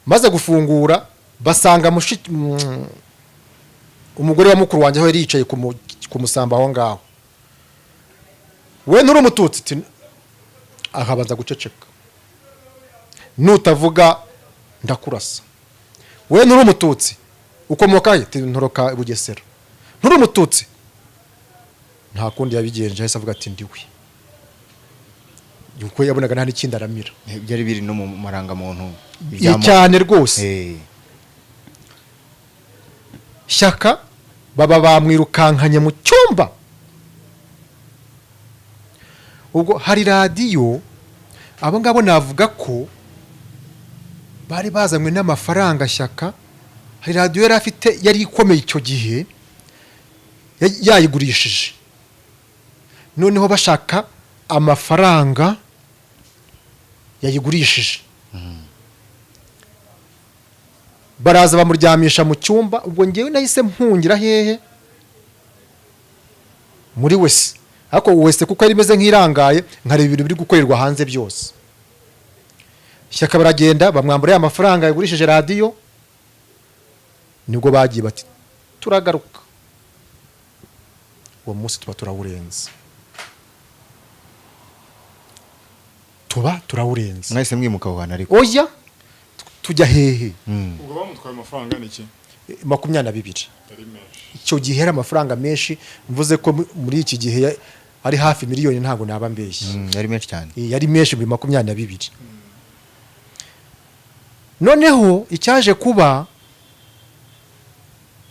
maze gufungura basanga umugore wa mukuru wanjye aho yari yicaye ku musambi aho ngaho. "We nturi Umututsi?" Ati, akabanza guceceka. "Nutavuga ndakurasa. We nturi Umututsi? Ukomoka he?" Ati: "Ntoroka i Bugesera." "Nturi Umututsi?" Nta kundi yabigenje, ahise avuga ati: "Ndiwe," kuko yabonaga nta n'ikindi aramira. Byari biri no mu marangamuntu. Cyane rwose. Shyaka baba bamwirukankanye mu cyumba. Ubwo hari radiyo, abo ngabo navuga ko bari bazanywe n'amafaranga. Shyaka hari radiyo yari afite, yari ikomeye icyo gihe, yayigurishije, noneho bashaka amafaranga yayigurishije, baraza bamuryamisha mu cyumba. Ubwo ngewe nahise mpungira hehe? Muri WC. Ariko WC kuko yari imeze nk'irangaye, nkareba ibintu biri gukorerwa hanze byose. Shyaka baragenda bamwambura ya mafaranga yagurishije radiyo. Nibwo bagiye bati: "Turagaruka." Uwo munsi tuba turawurenze, tuba turawurenze. Mwahise mwimuka aho hantu ariko? Oya, tujya hehe? Ubwo bamutwaye amafaranga ni iki? 22. Yari menshi. Icyo gihe yari amafaranga menshi. Mvuze ko muri iki gihe ari hafi miliyoni, ntabwo naba mbeshye. Yari menshi cyane. Yari menshi muri 22. Noneho icyaje kuba,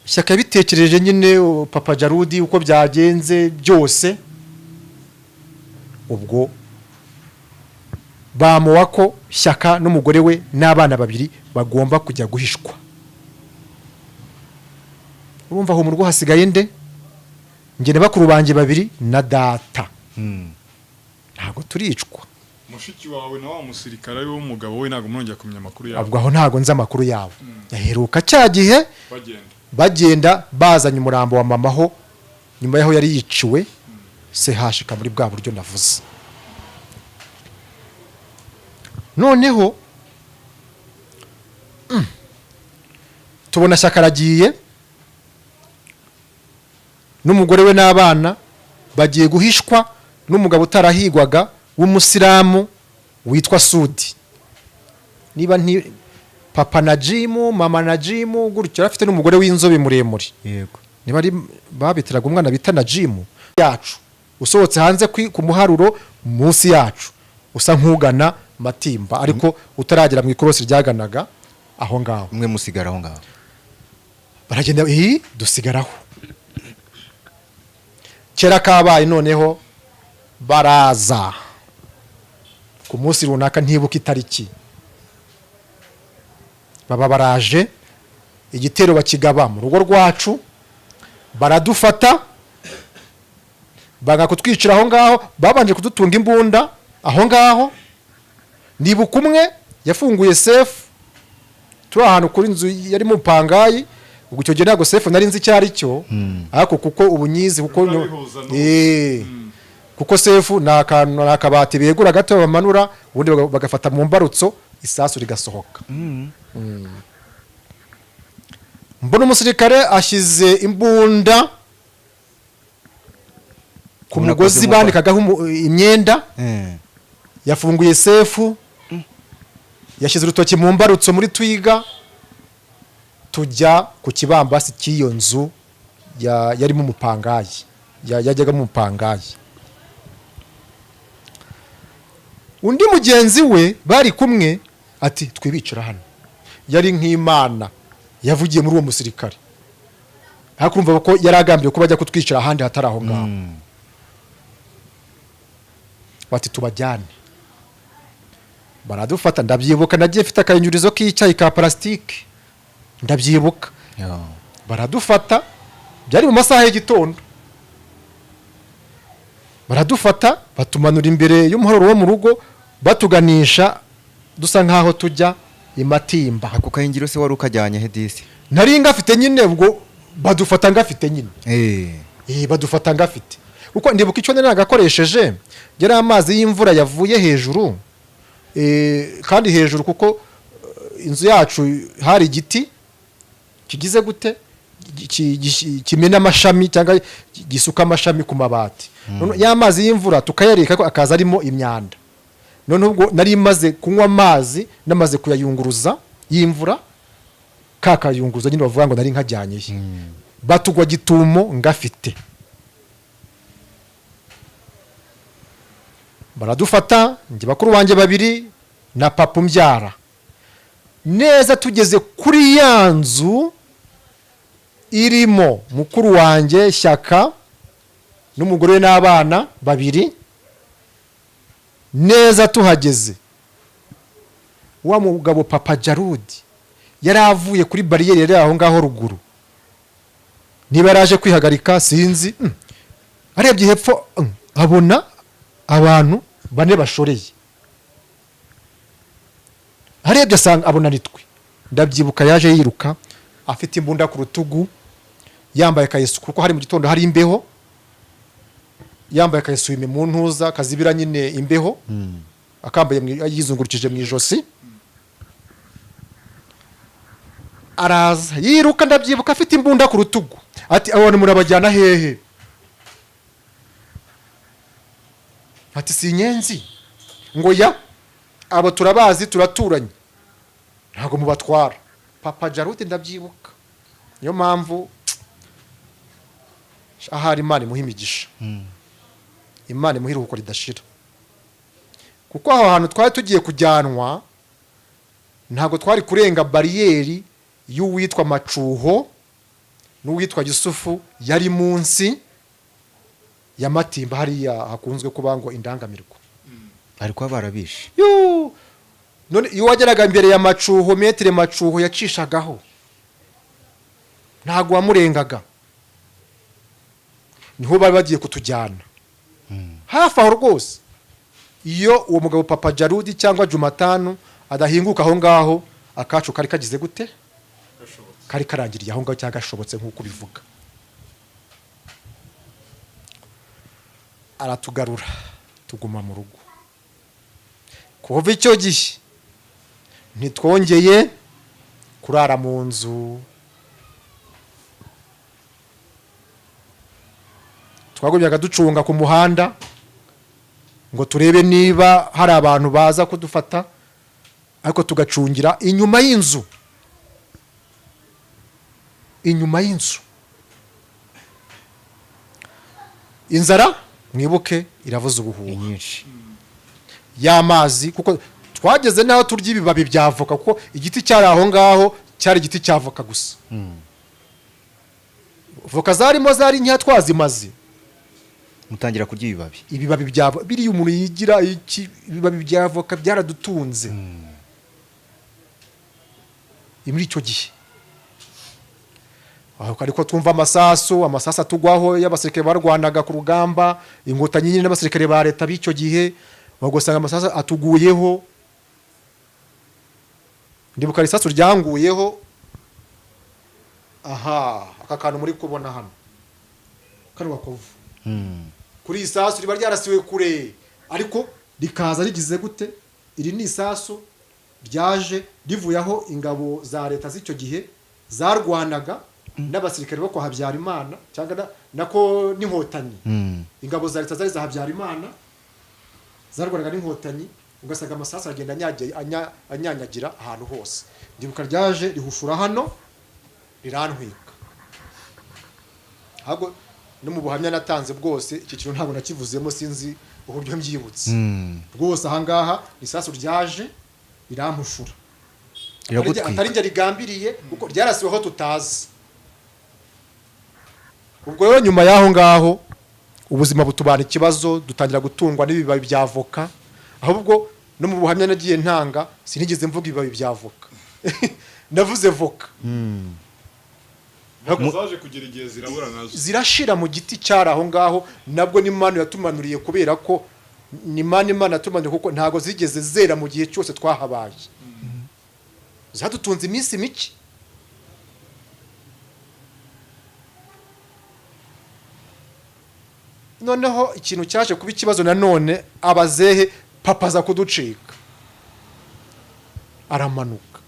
Shyaka yabitekereje nyine, papa Jarudi, uko byagenze byose. Ubwo bamuwa ko Shyaka n'umugore we n'abana babiri bagomba kujya guhishwa. Urumva aho mu rugo hasigaye nde? Njye na bakuru banjye babiri na data. Ntabwo turicwa. Mushiki wawe na wa musirikare ari we w'umugabo we, ntabwo murongera kumenya amakuru yabo? Ubwo aho ntabwo nzi amakuru yabo. Yaheruka cya gihe bagenda bagenda bazanye umurambo wa mama, ho nyuma y'aho yari yiciwe sehashika muri bwa buryo navuze. Noneho Tubona Shyaka aragiye n'umugore we n'abana, bagiye guhishwa n'umugabo utarahigwaga w'umusilamu witwa Sudi, niba nti papa na Jimu, mama na Jimu gutyo, yari afite n'umugore w'inzobe muremure. Niba ari babitiraga umwana bita na Jimu yacu. Usohotse hanze ku muharuro munsi yacu, usa nk'ugana Matimba ariko utaragera mu ikorosi ryaganaga aho ngaho. Umwe musigara aho ngaho? Baragenda, iyi dusigaraho. Kera kabaye, noneho baraza ku munsi runaka, ntibuka itariki, baba baraje, igitero bakigaba mu rugo rwacu, baradufata, banga kutwicira aho ngaho, babanje kudutunga imbunda aho ngaho. Ndibuka umwe yafunguye safe turi ahantu kuri inzu yari mu pangayi. Ubwo icyo gihe ntabwo safe nari nzi icyo ari cyo, ariko kuko ubu nyizi, kuko Urabihuza n'ubu. Kuko safe ni akantu, ni akabati begura gato bamanura, ubundi bagafata mu mbarutso, isasu rigasohoka. Mbona umusirikare ashyize imbunda ku Ubona mugozi akoze mu banikagaho imyenda. Yafunguye safe, yashyize urutoki mu mbarutso muri twiga, tujya ku kibambasi cy'iyo nzu yarimo umupangayi, yajyagamo umupangayi. Undi mugenzi we bari kumwe ati: "Twibicara hano." Yari nk'Imana yavugiye muri uwo musirikare, ariko urumva ko yari agambiriye ko bajya kutwicara ahandi hatari aho ngaho. Bati: "Tubajyane." Baradufata. Ndabyibuka, nagiye mfite akayungirizo k'icyayi ka parasitike, ndabyibuka. Baradufata, byari mu masaha y'igitondo, baradufata, batumanura imbere y'umuhororo wo mu rugo, batuganisha dusa nk'aho tujya i Matimba. Ako kayungiro se wari ukajyanye he disi? Nari ngafite nyine, ubwo badufata ngafite nyine. Badufata ngafite, kuko ndibuka icyo nari nagakoresheje yari amazi y'imvura yavuye hejuru, kandi hejuru kuko inzu yacu hari igiti kigize gute, kimena amashami cyangwa gisuka amashami ku mabati. None ya mazi y'imvura tukayareka ko akaza arimo imyanda. None ubwo nari maze kunywa amazi, namaze kuyayunguruza y'imvura, ka kayunguruzo nyine bavuga ngo nari nkajyanye he. Batugwa gitumo ngafite, baradufata, njye, bakuru banjye babiri na papa umbyara. Neza tugeze kuri ya nzu irimo mukuru wanjye Shyaka n'umugore we n'abana babiri, neza tuhageze, wa mugabo papa Jarudi yari avuye kuri bariyeri yari aho ngaho ruguru, niba yaraje kwihagarika sinzi. Arebye hepfo, abona abantu bane bashoreye, arebye asanga abona nitwe. Ndabyibuka yaje yiruka afite imbunda ku rutugu, yambaye akayesu kuko hari mu gitondo, hari imbeho, yambaye akayeswime mu ntuza kazibira nyine imbeho, akambaye yizungurukije mu ijosi, araza yiruka. Ndabyibuka afite imbunda ku rutugu, ati: "Abo bantu murabajyana hehe?" Ati: "Si inyenzi?" Ngo: "Ya, abo turabazi, turaturanye, ntabwo mubatwara." Papa Jarudi, ndabyibuka, niyo mpamvu ahari Imana imuha imigisha, Imana imuha iruhuko ridashira, kuko aho hantu twari tugiye kujyanwa ntabwo twari kurenga bariyeri y'uwitwa Macuho n'uwitwa Yusufu, yari munsi ya Matimba hariya hakunzwe kuba ngo indangamirwa. Bari kuba barabishe. Yuu! None iyo wageraga imbere ya Macuho, maître Macuho yacishagaho, ntabwo wamurengaga. Niho bari bagiye kutujyana, hafi aho rwose. Iyo uwo mugabo papa Jarudi cyangwa Jumatanu adahinguka aho ngaho, akacu kari kagize gute, kari karangiriye aho ngaho cyangwa gashobotse nk'uko ubivuga. Aratugarura, tuguma mu rugo. Kuva icyo gihe ntitwongeye Kurara mu nzu, twagumyaga ducunga ku muhanda ngo turebe niba hari abantu baza kudufata, ariko tugacungira inyuma y'inzu, inyuma y'inzu. Inzara mwibuke iravuza ubuhuha Ni nyinshi. Y'amazi, kuko twageze n'aho turya ibibabi bya avoka, kuko igiti cyari aho ngaho cyari igiti cya avoka gusa. Voka zarimo zari nkeya, twazimaze. Mutangira kurya ibibabi? Ibibabi bya biriya umuntu yigira iki, ibibabi bya avoka byaradutunze muri icyo gihe. Aho ariko twumva amasasu, amasasu atugwaho y'abasirikare barwanaga ku rugamba, Inkotanyi nyine n'abasirikare ba leta b'icyo gihe, ugasanga amasasu atuguyeho. Ndibuka isasu ryanguyeho aha, aka kantu muri kubona hano, kano gakovu. Kuri iyi sasu riba ryarasiwe kure, ariko rikaza rigize gute? Iri ni isasu ryaje rivuye aho ingabo za leta z'icyo gihe zarwanaga n'abasirikare bo kwa Habyarimana, cyangwa nako n'Inkotanyi. Ingabo za leta zari za Habyarimana zarwanaga n'Inkotanyi, ugasanga amasasu aragenda anyanyagira ahantu hose. Ndibuka ryaje rihushura hano, rirantwika. Ahubwo no mu buhamya natanze bwose iki kintu ntabwo nakivuzemo, sinzi uburyo mbyibutse. Rwose ahangaha isasu ryaje rirampushura. Riragutwika. Atari njye rigambiriye, kuko ryarasiweho tutazi. Ubwo rero nyuma y'aho ngaho ubuzima butubana ikibazo, dutangira gutungwa n'ibibabi bya avoka. Ahubwo no mu buhamya nagiye ntanga sinigeze mvuga ibibabi bya avoka, navuze voka. Voka zaje kugera igihe zirabura nazo. Zirashira mu giti cyari aho ngaho. Nabwo n'Imana yatumanuriye, kubera ko ni Imana yatumanuriye, kuko ntabwo zigeze zera mu gihe cyose twahabaye. Zadutunze iminsi mike. Noneho ikintu cyaje kuba ikibazo nanone, abazehe, papa aza kuducika, aramanuka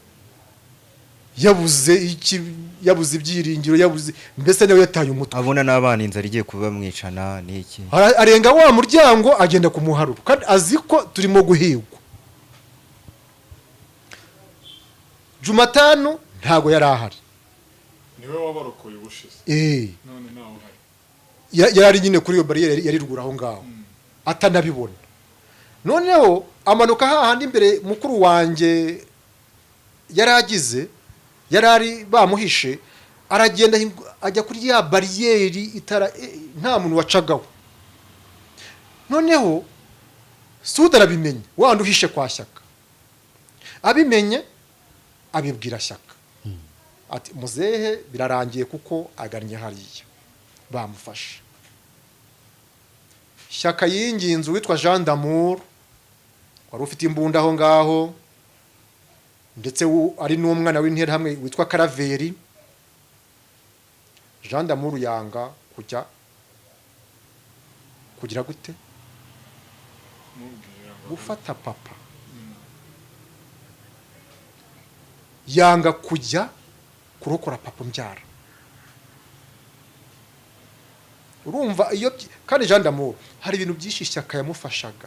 yabuze iki, yabuze ibyiringiro, yabuze mbese nawe yataye umutwe. Abona n'abana inzara igiye kubamwicana n'iki. Arenga wa muryango agenda ku muharuro, kandi azi ko turimo guhigwa. Jumatanu ntago yari ahari. Niwe wabarokoye ubushize. None nawe uhari. Yari ari nyine kuri iyo bariyeri yari ruguru aho ngaho, atanabibona. Noneho amanuka hahandi imbere mukuru wanjye yari agize, yari ari bamuhishe, aragenda ajya kuri ya bariyeri itara, nta muntu wacagaho. Noneho Suda arabimenya, wa wundi uhishe kwa Shyaka, abimenye abibwira Shyaka ati: "Muzehe birarangiye kuko agannye hariya, bamufashe." Shyaka yinginze uwitwa Jean Damour wari ufite imbunda aho ngaho, ndetse ari n'umwana w'Interahamwe witwa Karaveri. Jean Damour yanga kujya kugira gute? Mubwira ngo Gufata papa. Yanga kujya kurokora papa umbyara. Urumva iyo kandi Jean Damour hari ibintu byinshi Ishyaka yamufashaga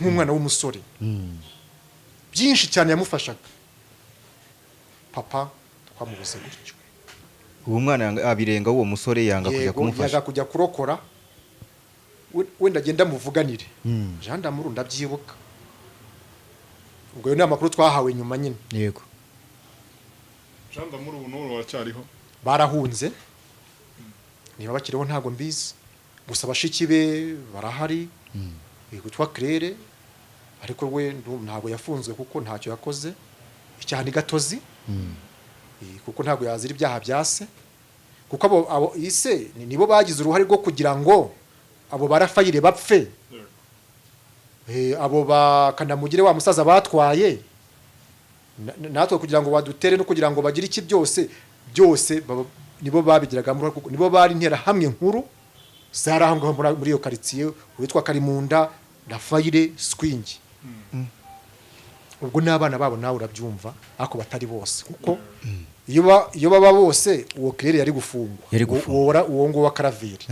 nk'umwana w'umusore, byinshi cyane yamufashaga. Papa twamubuze gutyo. Uwo mwana abirenga, uwo musore yanga kujya Yego, kumufasha. Yanga kujya kurokora. Wenda agenda muvuganire Jean Damour, ndabyibuka. Ubwo ayo ni amakuru twahawe nyuma nyine. Jean Damour ubu n'ubu baracyariho? Barahunze, niba bakiriho ntabwo mbizi, gusa bashiki be barahari, witwa Claire, ariko we ntabwo yafunzwe kuko ntacyo yakoze, icyaha ni gatozi. Kuko ntabwo yazira ibyaha bya se, kuko abo ise nibo bagize uruhare rwo kugira ngo abo barafayire bapfe. Abo bakanamugire wa musaza batwaye natwe kugira ngo badutere no kugira ngo bagire iki, byose byose nibo babigiragamo uruhare, kuko nibo bari Interahamwe nkuru zari aho ngaho muri iyo karitsiye, uwitwa Karimunda na Fayire Swingi. Ubwo n'abana babo nawe urabyumva, ariko batari bose, kuko iyo baba bose uwo Claire yari gufungwa. Yari gufungwa. Uwo nguwo wa Karaveri,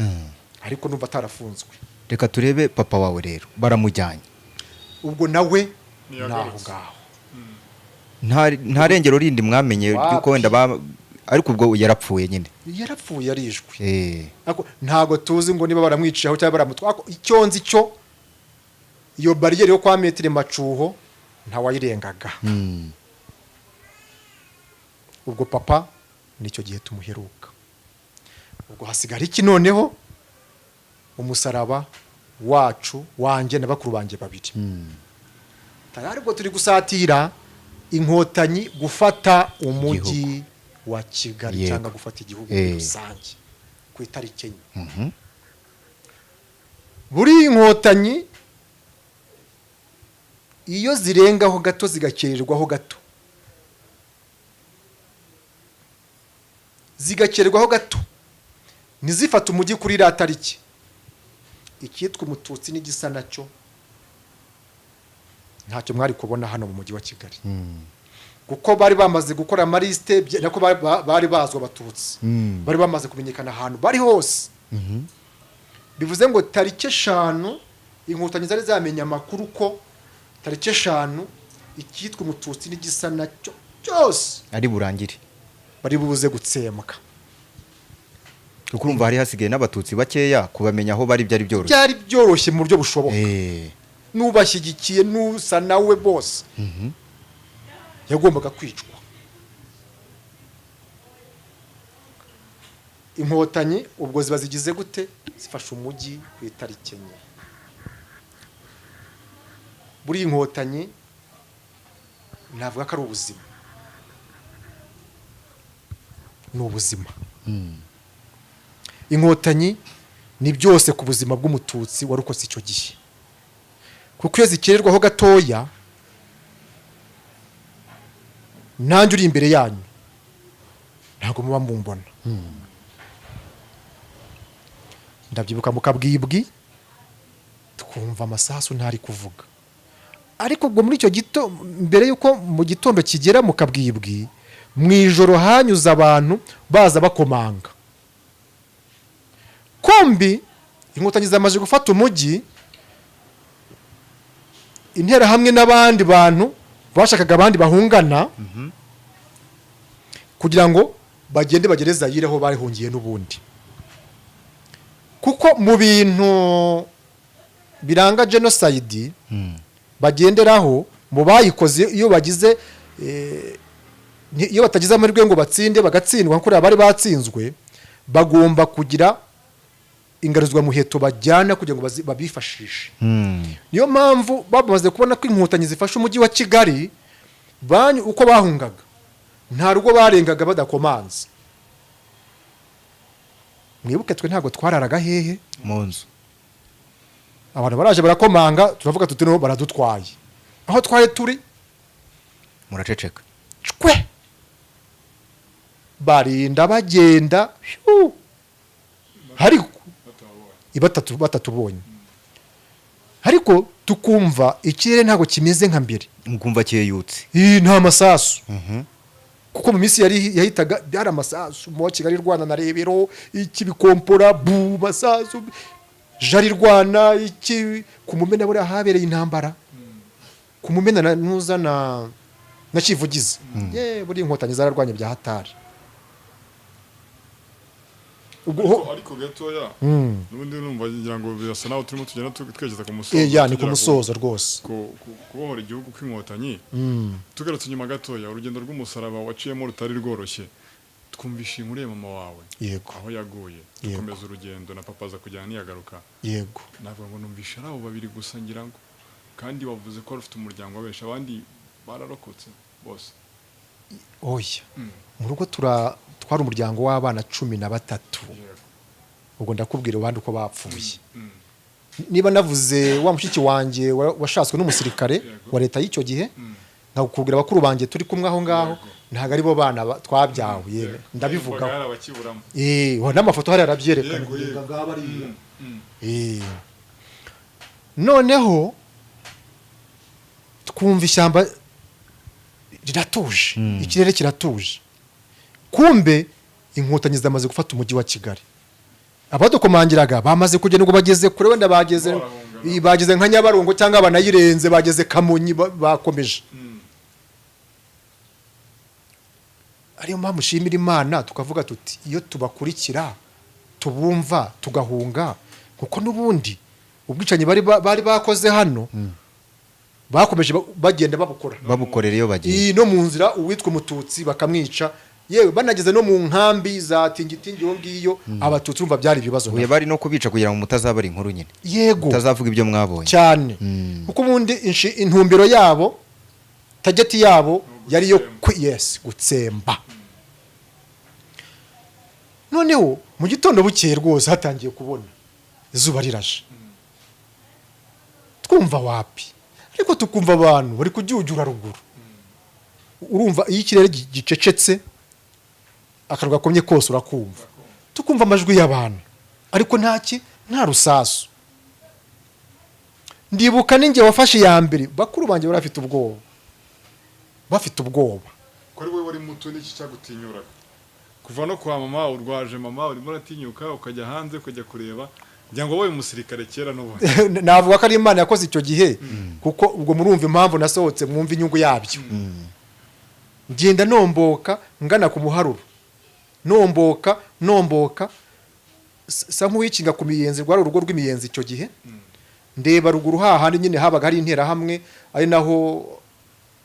ariko numva atarafunzwe. Reka turebe papa wawe rero, baramujyanye. Ubwo nawe Ntiyagarutse. naho ngaho. Nta rengero rindi mwamenye Wapi. ry'uko wenda ariko ubwo yarapfuye nyine? Yarapfuye, yarishwe. Ariko Eh, ntabwo tuzi ngo niba baramwiciyeho cyangwa baramutwa, ariko icyo nzi cyo, iyo bariyeri yo kwa Maître Macuho ntawayirengaga. Ubwo papa nicyo gihe tumuheruka. Ubwo hasigara iki noneho? Umusaraba wacu, wanjye na bakuru banjye babiri. Tayari ubwo turi gusatira Inkotanyi gufata umujyi wa Kigali, cyangwa gufata igihugu muri rusange ku itariki 4. Buri Inkotanyi iyo zirengaho gato, zigakererwaho gato, zigakererwaho gato, ntizifate umujyi kuri iriya tariki, icyitwa Umututsi n'igisa nacyo ntacyo mwari kubona hano mu mujyi wa Kigali, kuko bari bamaze gukora amalisite, nako bari bazwi Abatutsi, bari bamaze kumenyekana ahantu bari hose. Bivuze ngo tariki 5 Inkotanyi zari zamenya amakuru ko tariki 5 icyitwa Umututsi n'igisa nacyo cyose ari burangire, bari buze gutsembwa. Kuko urumva hari hasigaye n'Abatutsi bakeya, kubamenya aho bari byari byoroshye. Byari byoroshye mu buryo bushoboka. N'ubashyigikiye n'usa nawe bose yagombaga kwicwa. Inkotanyi ubwo ziba zigize gute? Zifashe umujyi ku itariki 4. Buriya Inkotanyi navuga ko ari ubuzima, ni ubuzima. Inkotanyi ni byose ku buzima bw'Umututsi warokotse icyo gihe, kuko iyo zikererwaho gatoya, nanjye uri imbere yanyu ntabwo muba mumbona. Ndabyibuka mu kabwibwi twumva amasasu ntari kuvuga, ariko ubwo muri icyo gito, mbere y'uko mu gitondo kigera mu kabwibwi, mu ijoro hanyuze abantu baza bakomanga. Kumbi Inkotanyi zamaze gufata umujyi, Interahamwe n'abandi bantu bashakaga abandi bahungana kugira ngo bagende bagere Zayire aho barihungiye n'ubundi, kuko mu bintu biranga jenoside bagenderaho mu bayikoze, iyo bagize iyo batagize amahirwe ngo batsinde, bagatsindwa kuriya bari batsinzwe, bagomba kugira ingaruzwamuheto bajyana kugira ngo babifashishe. Niyo mpamvu bamaze kubona ko Inkotanyi zifashe umujyi wa Kigali, banyu uko bahungaga nta rugo barengaga badakomanze. Mwibuke twe ntabwo twararaga hehe? Mu nzu. Abantu baraje barakomanga, turavuga tuti: "No baradutwaye." Aho twari turi muraceceka. Cwe, barinda bagenda. Phew. Ariko batatu batatubonye, ariko tukumva ikirere ntabwo kimeze nka mbere. Mukumva cyeyutse. Ii, nta masasu, kuko mu minsi yari yahitaga byari amasasu mu wa Kigali Rwanda na Rebero, iki bikompora bu masasu, Jari Rwana, iki ku Mumena, buriya habereye intambara ku Mumena na nuza na Kivugiza. Ye, buriya Inkotanyi zararwanye bya hatari. Ubwo Ariko gatoya, n'ubundi numva ngira ngo birasa naho turimo tugenda twerekeza ku musozo. Ya, ni ku tugera musozo rwose. Kubohora igihugu kw'Inkotanyi. Tugarutse inyuma gatoya, urugendo rw'umusaraba waciyemo rutari rworoshye, twumvishe inkuru ya mama wawe, aho yaguye. Dukomeza urugendo na papa aza kujyana ntiyagaruka. Navuga ngo numvishe ari abo babiri gusa, ngira ngo kandi wavuze ko wari ufite umuryango wa benshi, abandi bararokotse bose? Oya, mu rugo twari umuryango w'abana 13. Ubwo ndakubwira abandi uko bapfuye. Niba navuze wa mushiki wanjye washatswe n'umusirikare wa leta y'icyo gihe, nkakubwira bakuru banjye turi kumwe aho ngaho, ntabwo ari bo bana twabyawe yewe, ndabivugaho. Hari abakiburamo. Eh, n'amafoto hariya arabyerekana. Yego. Ngaba ariya. Noneho twumva ishyamba. Riratuje, ikirere kiratuje. Kumbe Inkotanyi zamaze gufata umujyi wa Kigali. Abadukomangiraga bamaze kugenda, ngo bageze kure, wenda bageze Barahunga. Bageze nka Nyabarongo cyangwa banayirenze, bageze Kamonyi, bakomeje. Ariyo mpamvu ushimira Imana, tukavuga tuti iyo tubakurikira, tubumva, tugahunga, kuko n'ubundi ubwicanyi bari bakoze hano bakomeje bagenda babukora. Babukorera iyo bagiye. Iyi no mu nzira, uwitwa Umututsi bakamwica, yewe banageze no mu nkambi za Tingitingi iyo ngiyo, Abatutsi urumva byari ibibazo. Oya, bari no kubica kugira ngo mutazabara inkuru nyine, Yego. mutazavuga ibyo mwabonye. Cyane, kuko ubundi intumbero yabo, target yabo yari yo yes, gutsemba. Noneho mu gitondo bukeye rwose hatangiye kubona izuba rirashe, twumva wapi, ariko tukumva abantu bari kujyujyura ruguru. Urumva iyo ikirere gicecetse, akantu gakomye kose urakumva. Tukumva amajwi y'abantu, ariko ntaki, nta rusasu. Ndibuka ninjye wafashe iya mbere, bakuru banjye bari bafite ubwoba, bafite ubwoba. Ko ari wowe wari muto, n'iki cyagutinyuraga kuva no kwa mama, urwaje mama, urimo uratinyuka ukajya hanze, ukajya kureba, ngira ngo wowe umusirikare kera n'ubundi? Navuga ko ari Imana yakoze icyo gihe, kuko ubwo murumva impamvu nasohotse, mwumva inyungu yabyo. Ngenda nomboka ngana ku muharuro, nomboka nomboka, sa nk'uwikinga ku miyenzi. Rwari urugo rw'imiyenzi icyo gihe. Ndeba ruguru hahandi nyine habaga hari Interahamwe, ari naho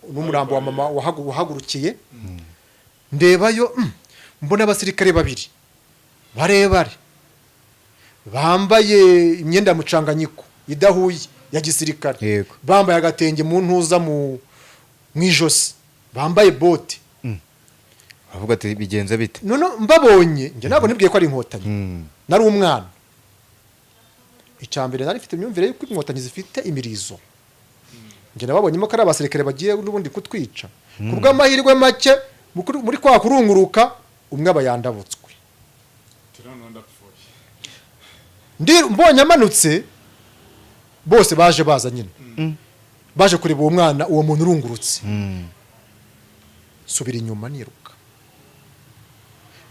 n'umurambo wa mama wahagurukiye. Ndebayo, mbona abasirikare babiri barebare bambaye imyenda ya mucanganyiko idahuye ya gisirikare, bambaye agatenge mu ntuza, mu ijosi, bambaye bote. Avuga ati: "Bigenze bite?" None mbabonye, njye ntabwo nibwiye ko ari Inkotanyi. Nari umwana. Icya mbere, nari mfite imyumvire y'uko Inkotanyi zifite imirizo. Njye nababonyemo ko ari abasirikare bagiye n'ubundi kutwica. Ku bw'amahirwe make, muri kwa kurunguruka, umwe aba yandabutswe. Noneho ndapfuye. Ndi mbonye amanutse, bose baje baza nyine, baje kureba uwo mwana, uwo muntu urungurutse. Subira inyuma niruka.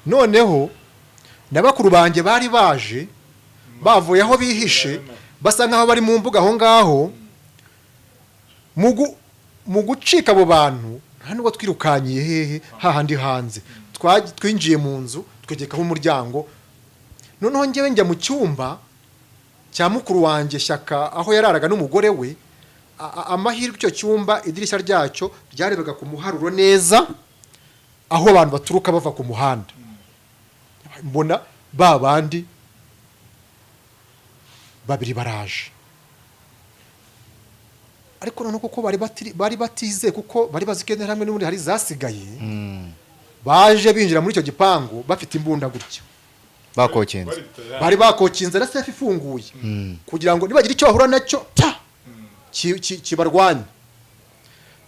Noneho na bakuru banjye bari baje bavuye aho bihishe, basa nkaho bari mu mbuga aho ngaho. Mu gucika abo bantu, nta nubwo twirukanyiye hehe hahandi hanze. Twinjiye mu nzu, twegekaho umuryango. Noneho njyewe njya mu cyumba cya mukuru wanjye Shyaka, aho yararaga n'umugore we. Amahirwe icyo cyumba idirishya ryacyo ryarebaga ku muharuro neza, aho abantu baturuka bava ku muhanda. Mbona ba bandi babiri baraje, ariko noneho kuko bari batizeye, kuko bari bazi ko Interahamwe n'ubundi hari zasigaye, baje binjira muri icyo gipangu bafite imbunda gutya. Bakokinze. Bari tayari. Bari bakokinze na safe ifunguye, kugira ngo nibagira icyo bahura nacyo ta kibarwanye.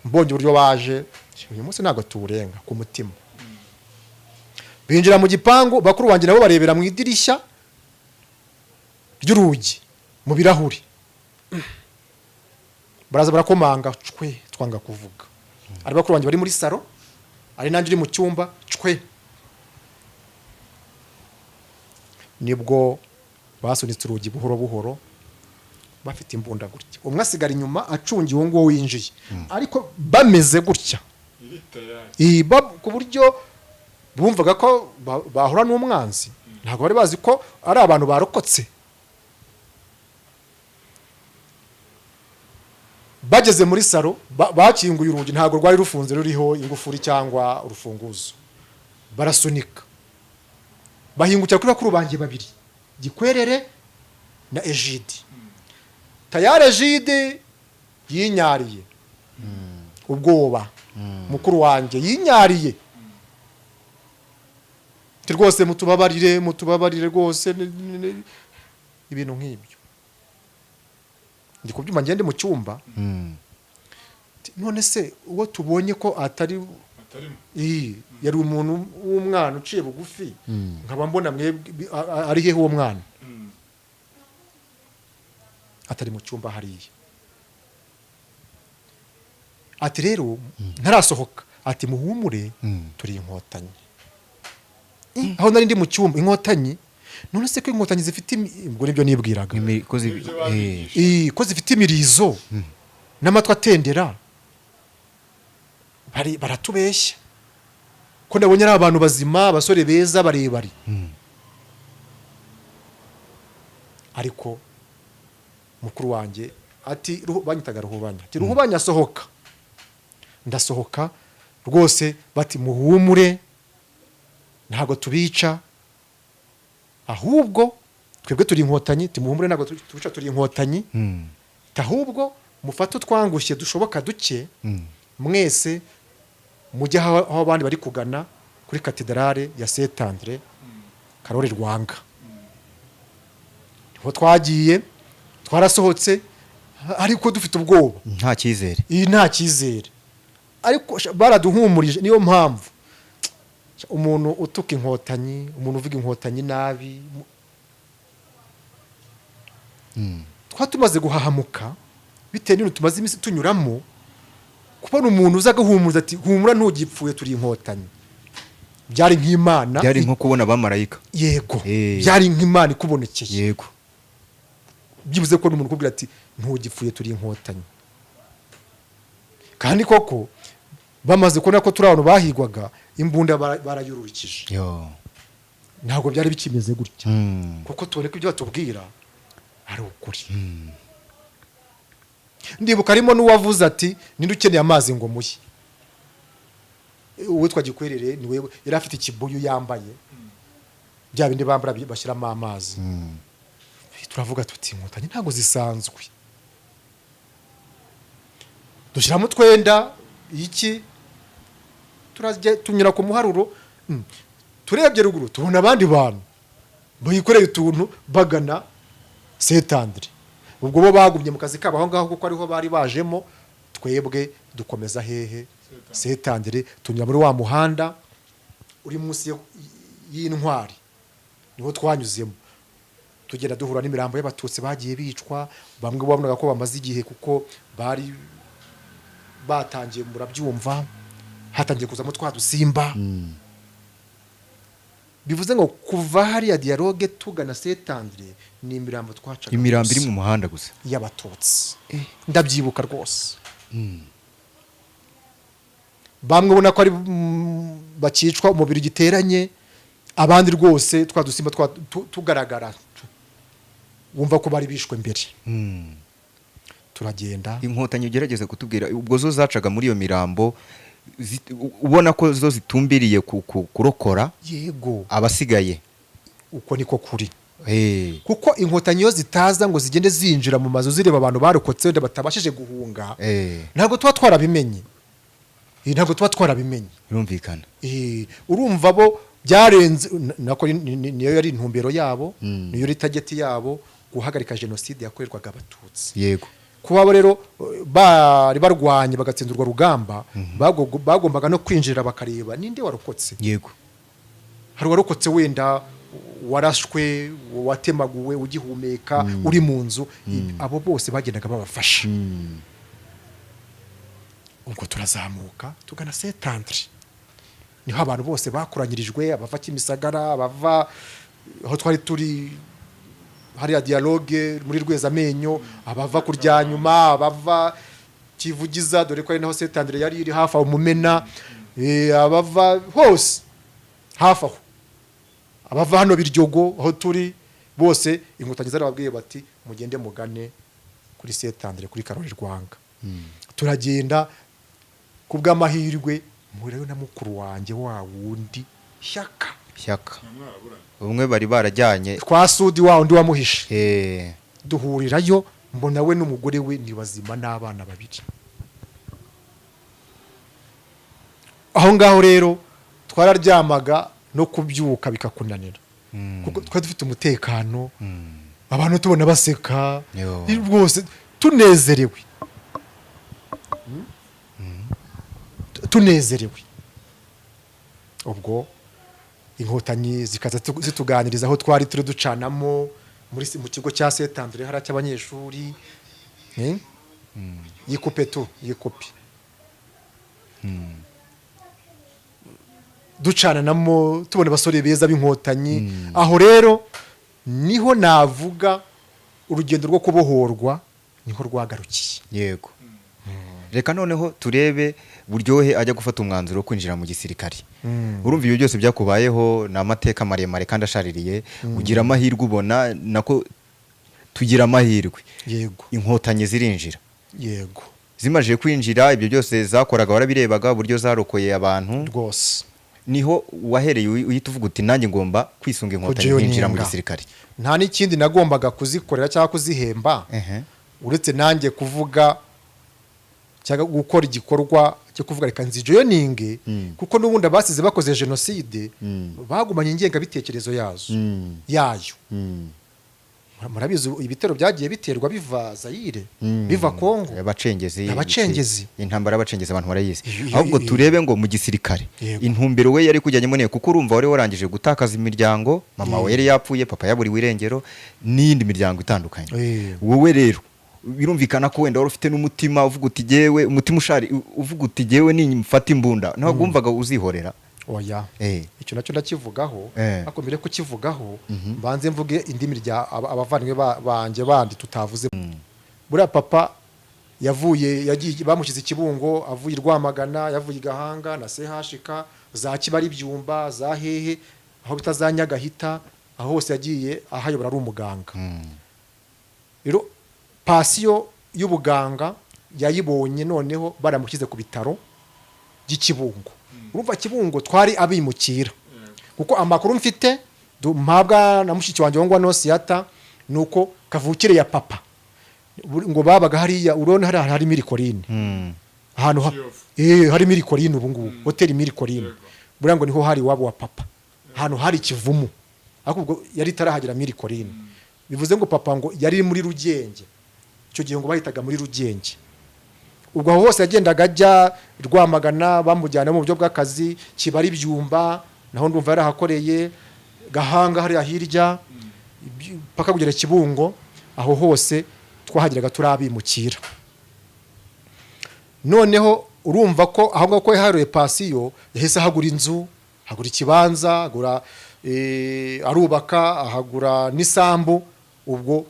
Mbonye uburyo baje, uyu munsi ntabwo tuwurenga ku mutima. Binjira mu gipangu, bakuru banjye nabo barebera mu idirishya ry'urugi, mu birahuri. Baraza barakomanga, cwe, twanga kuvuga. Ari bakuru banjye bari muri salo, ari nanjye uri mu cyumba, cwe. Nibwo basunitse urugi buhoro buhoro, bafite imbunda gutya. Umwe asigara inyuma acungiye uwo nguwo winjiye, ariko bameze gutya. Iri tayari. Ku buryo bumvaga ko bahura n'umwanzi. Ntabwo bari bazi ko ari abantu barokotse. Bageze muri salo, bakinguye urugi, ntabwo rwari rufunze ruriho ingufuri cyangwa urufunguzo. Barasunika, bahingukira kuri bakuru banjye babiri, Gikwerere na Egide. Tayari Egide yinyariye ubwoba, mukuru wanjye yinyariye ati: "Rwose mutubabarire, mutubabarire rwose," ibintu nk'ibyo. Ndi kubyuma ngende mu cyumba. Ati: "None se uwo tubonye ko atari Atarimo. Ii, yari umuntu w'umwana uciye bugufi, nkaba mbona mwebwe ari hehe uwo mwana?" Atari mu cyumba hariya. Ati: "Rero ntarasohoka." Ati: "Muhumure, turi Inkotanyi." Aho nari ndi mu cyumba, Inkotanyi? None se ko Inkotanyi zifite ubwo nibyo nibwiraga. Ko Ibyo babigisha. Ko zifite imirizo n'amatwi atendera, bari baratubeshya, ko nabonye ari abantu bazima, abasore beza barebare. Ariko mukuru wanjye ati banyitaga Ruhubanya, ati: "Ruhubanya, sohoka." Ndasohoka rwose, bati: "Muhumure, ntabwo tubica, ahubwo twebwe turi Inkotanyi." Timuhumure, ntabwo tubica, turi Inkotanyi. Ahubwo mufate utwangushye dushoboka duke, mwese mujye aho abandi bari kugana kuri katedrale ya Saint André Karori Rwanga. Niho twagiye, twarasohotse ariko dufite ubwoba. Nta cyizere. Iyi nta cyizere, ariko baraduhumurije. Niyo mpamvu umuntu utuka Inkotanyi, umuntu uvuga Inkotanyi nabi, twaba tumaze guhahamuka bitewe n'ibintu tumaze iminsi tunyuramo. Kubona umuntu uza agahumuriza ati: "Humura, ntugipfuye, turi Inkotanyi," byari nk'Imana. Byari nko kubona abamarayika. Yego. Byari nk'Imana ikubonekeye. Byibuze ko n'umuntu ukubwira ati: "Ntugipfuye, turi Inkotanyi." Kandi koko bamaze kubona ko turi abantu bahigwaga, imbunda barayururikije. Yo. Ntabwo byari bikimeze gutya, kuko tubone ko ibyo batubwira ari ukuri. Ndibuka harimo n'uwavuze ati: "Ninde ukeneye amazi ngo muhe?" Uwitwa Gikwerere niwe yari afite ikibuyu yambaye, bya bindi bambara bashyiramo amazi. Turavuga tuti: "Inkotanyi ntabwo zisanzwe." Dushyiramo utwenda iki, turajya tunyura ku muharuro. Turebye ruguru tubona abandi bantu bikoreye utuntu bagana Saint André. Ubwo bo bagumye mu kazi kabo aho ngaho kuko ariho bari bajemo. Twebwe dukomeza hehe? Saint André. Tunyura muri wa muhanda uri munsi y'Intwari, niho twanyuzemo, tugenda duhura n'imirambo y'Abatutsi bagiye bicwa. Bamwe babonaga ko bamaze igihe kuko bari batangiye, murabyumva, hatangiye kuzamo twa dusimba. Bivuze ngo kuva hariya Dialogue tugana Saint André ni imirambo twacaga Imirambo iri gusa mu muhanda gusa. y'Abatutsi. Ndabyibuka rwose, bamwe ubona ko ari bakicwa umubiri giteranye, abandi rwose twa dusimba tugaragara, wumva ko bari bishwe mbere. Turagenda. Inkotanyi, ugerageze kutubwira, ubwo zo zacaga muri iyo mirambo ubona ko zo zitumbiriye kurokora Yego. abasigaye? Uko niko kuri, kuko Inkotanyi iyo zitaza ngo zigende zinjira mu mazu zireba abantu barokotse wenda batabashije guhunga, ntabwo tuba twarabimenye. Ntabwo tuba twarabimenye. Birumvikana. Urumva bo byarenze nako niyo yari intumbero yabo, niyo yari target yabo, guhagarika jenoside yakorerwaga Abatutsi. Kuba bo rero bari barwanye bagatsinda urwo rugamba, bagombaga no kwinjira bakareba ninde warokotse. Hari uwarokotse wenda warashwe, watemaguwe ugihumeka, uri mu nzu. Abo bose bagendaga babafasha. Ubwo turazamuka tugana Saint André, niho abantu bose bakoranyirijwe, abava Kimisagara, abava aho twari turi hariya Dialogue muri Rwezamenyo, abava Kuryanyuma, abava Kivugiza, dore ko ari naho Saint André yari iri hafi aho Mumena, abava hose hafi aho, abava hano Biryogo aho turi bose. Inkotanyi zarababwiye bati: "Mugende mugane kuri Saint André, kuri Karori Rwanga." Turagenda, ku bw'amahirwe mpurayo na mukuru wanjye wa wundi Shyaka. Shyaka umwe bari barajyanye. Twa Sudi, wa wundi wamuhishe. Duhurirayo, mbona we n'umugore we ni bazima n'abana babiri. Aho ngaho rero twararyamaga no kubyuka bikakunanira, kuko twari dufite umutekano, abantu tubona baseka. Yo. Rwose tunezerewe, tunezerewe. Ubwo Inkotanyi zikaza zituganiriza aho twari turi ducanamo muri mu kigo cya Saint André hariya cy'abanyeshuri. Yikupe tu yikupe. Ducananamo, tubona abasore beza b'Inkotanyi. Aho rero niho navuga urugendo rwo kubohorwa niho rwagarukiye. Yego, reka noneho turebe Buryohe ajya gufata umwanzuro wo kwinjira mu gisirikare. Urumva, ibyo byose byakubayeho ni amateka maremare kandi ashaririye. Ugira amahirwe, ubona nako tugira amahirwe, Inkotanyi zirinjira. Zimaze kwinjira, ibyo byose zakoraga warabirebaga, uburyo zarokoye abantu. Rwose. Niho wahereye uhita uvuga uti: "Nanjye ngomba kwisunga Inkotanyi, nkinjira mu Kujoininga. gisirikare." Nta n'ikindi nagombaga kuzikorera cyangwa kuzihemba uretse nanjye kuvuga cyangwa gukora igikorwa cyo kuvuga: "Reka nzijoininge," kuko n'ubundi abasize bakoze jenoside bagumanye ingengabitekerezo yazo yayo. Murabizi ibitero byagiye biterwa biva Zayire, biva Kongo. Abacengezi. Abacengezi. Intambara y'abacengezi abantu barayizi. Ahubwo turebe ngo mu gisirikare intumbero we yari kujyanyemo niyo, kuko urumva wari warangije gutakaza imiryango, mama we yari yapfuye, papa yaburiwe irengero, n'iyindi miryango itandukanye. Wowe rero birumvikana ko wenda wari ufite n'umutima uvuga uti: "Jyewe," umutima ushari uvuga uti: "Jyewe nimfata imbunda," ntabwo wumvaga uzihorera. Oya. Icyo nacyo ndakivugaho. Ariko mbere yo kukivugaho, mbanze mvuge indi mirya abavandimwe banjye bandi tutavuze. Buriya papa yavuye, yagiye bamushyize i Kibungo avuye i Rwamagana, yavuye i Gahanga na CHK, za Kibari, Byumba, za hehe, aho bita za Nyagahita, aho hose yagiye ahayobora ari umuganga. Rero passion y'ubuganga yayibonye noneho baramushyize ku bitaro by'Ikibungo. Urumva, Kibungo twari abimukira, kuko amakuru mfite mpabwa na mushiki wanjye wangwa Nosiyata ni uko kavukire ya papa ngo babaga hariya, urabona hariya hari Mille Collines, ahantu Kiyovu. Hari Mille Collines ubu ngubu, hoteli Mille Collines. Buriya ngo niho hari iwabo wa papa, ahantu hari ikivumu, ariko ubwo yari itarahagera Mille Collines. Bivuze ngo papa ngo yari muri Rugenge icyo gihe, ngo bahitaga muri Rugenge. Ubwo aho hose yagendaga ajya Rwamagana bamujyana mu buryo bw'akazi, Kibari, Byumba naho ndumva yarahakoreye, Gahanga hariya hirya, paka kugera Kibungo. Aho hose twahageraga turi abimukira. Noneho urumva ko aho ngaho ko yaharuye passion, yahise ahagura inzu, agura ikibanza, agura arubaka, ahagura n'isambu. Ubwo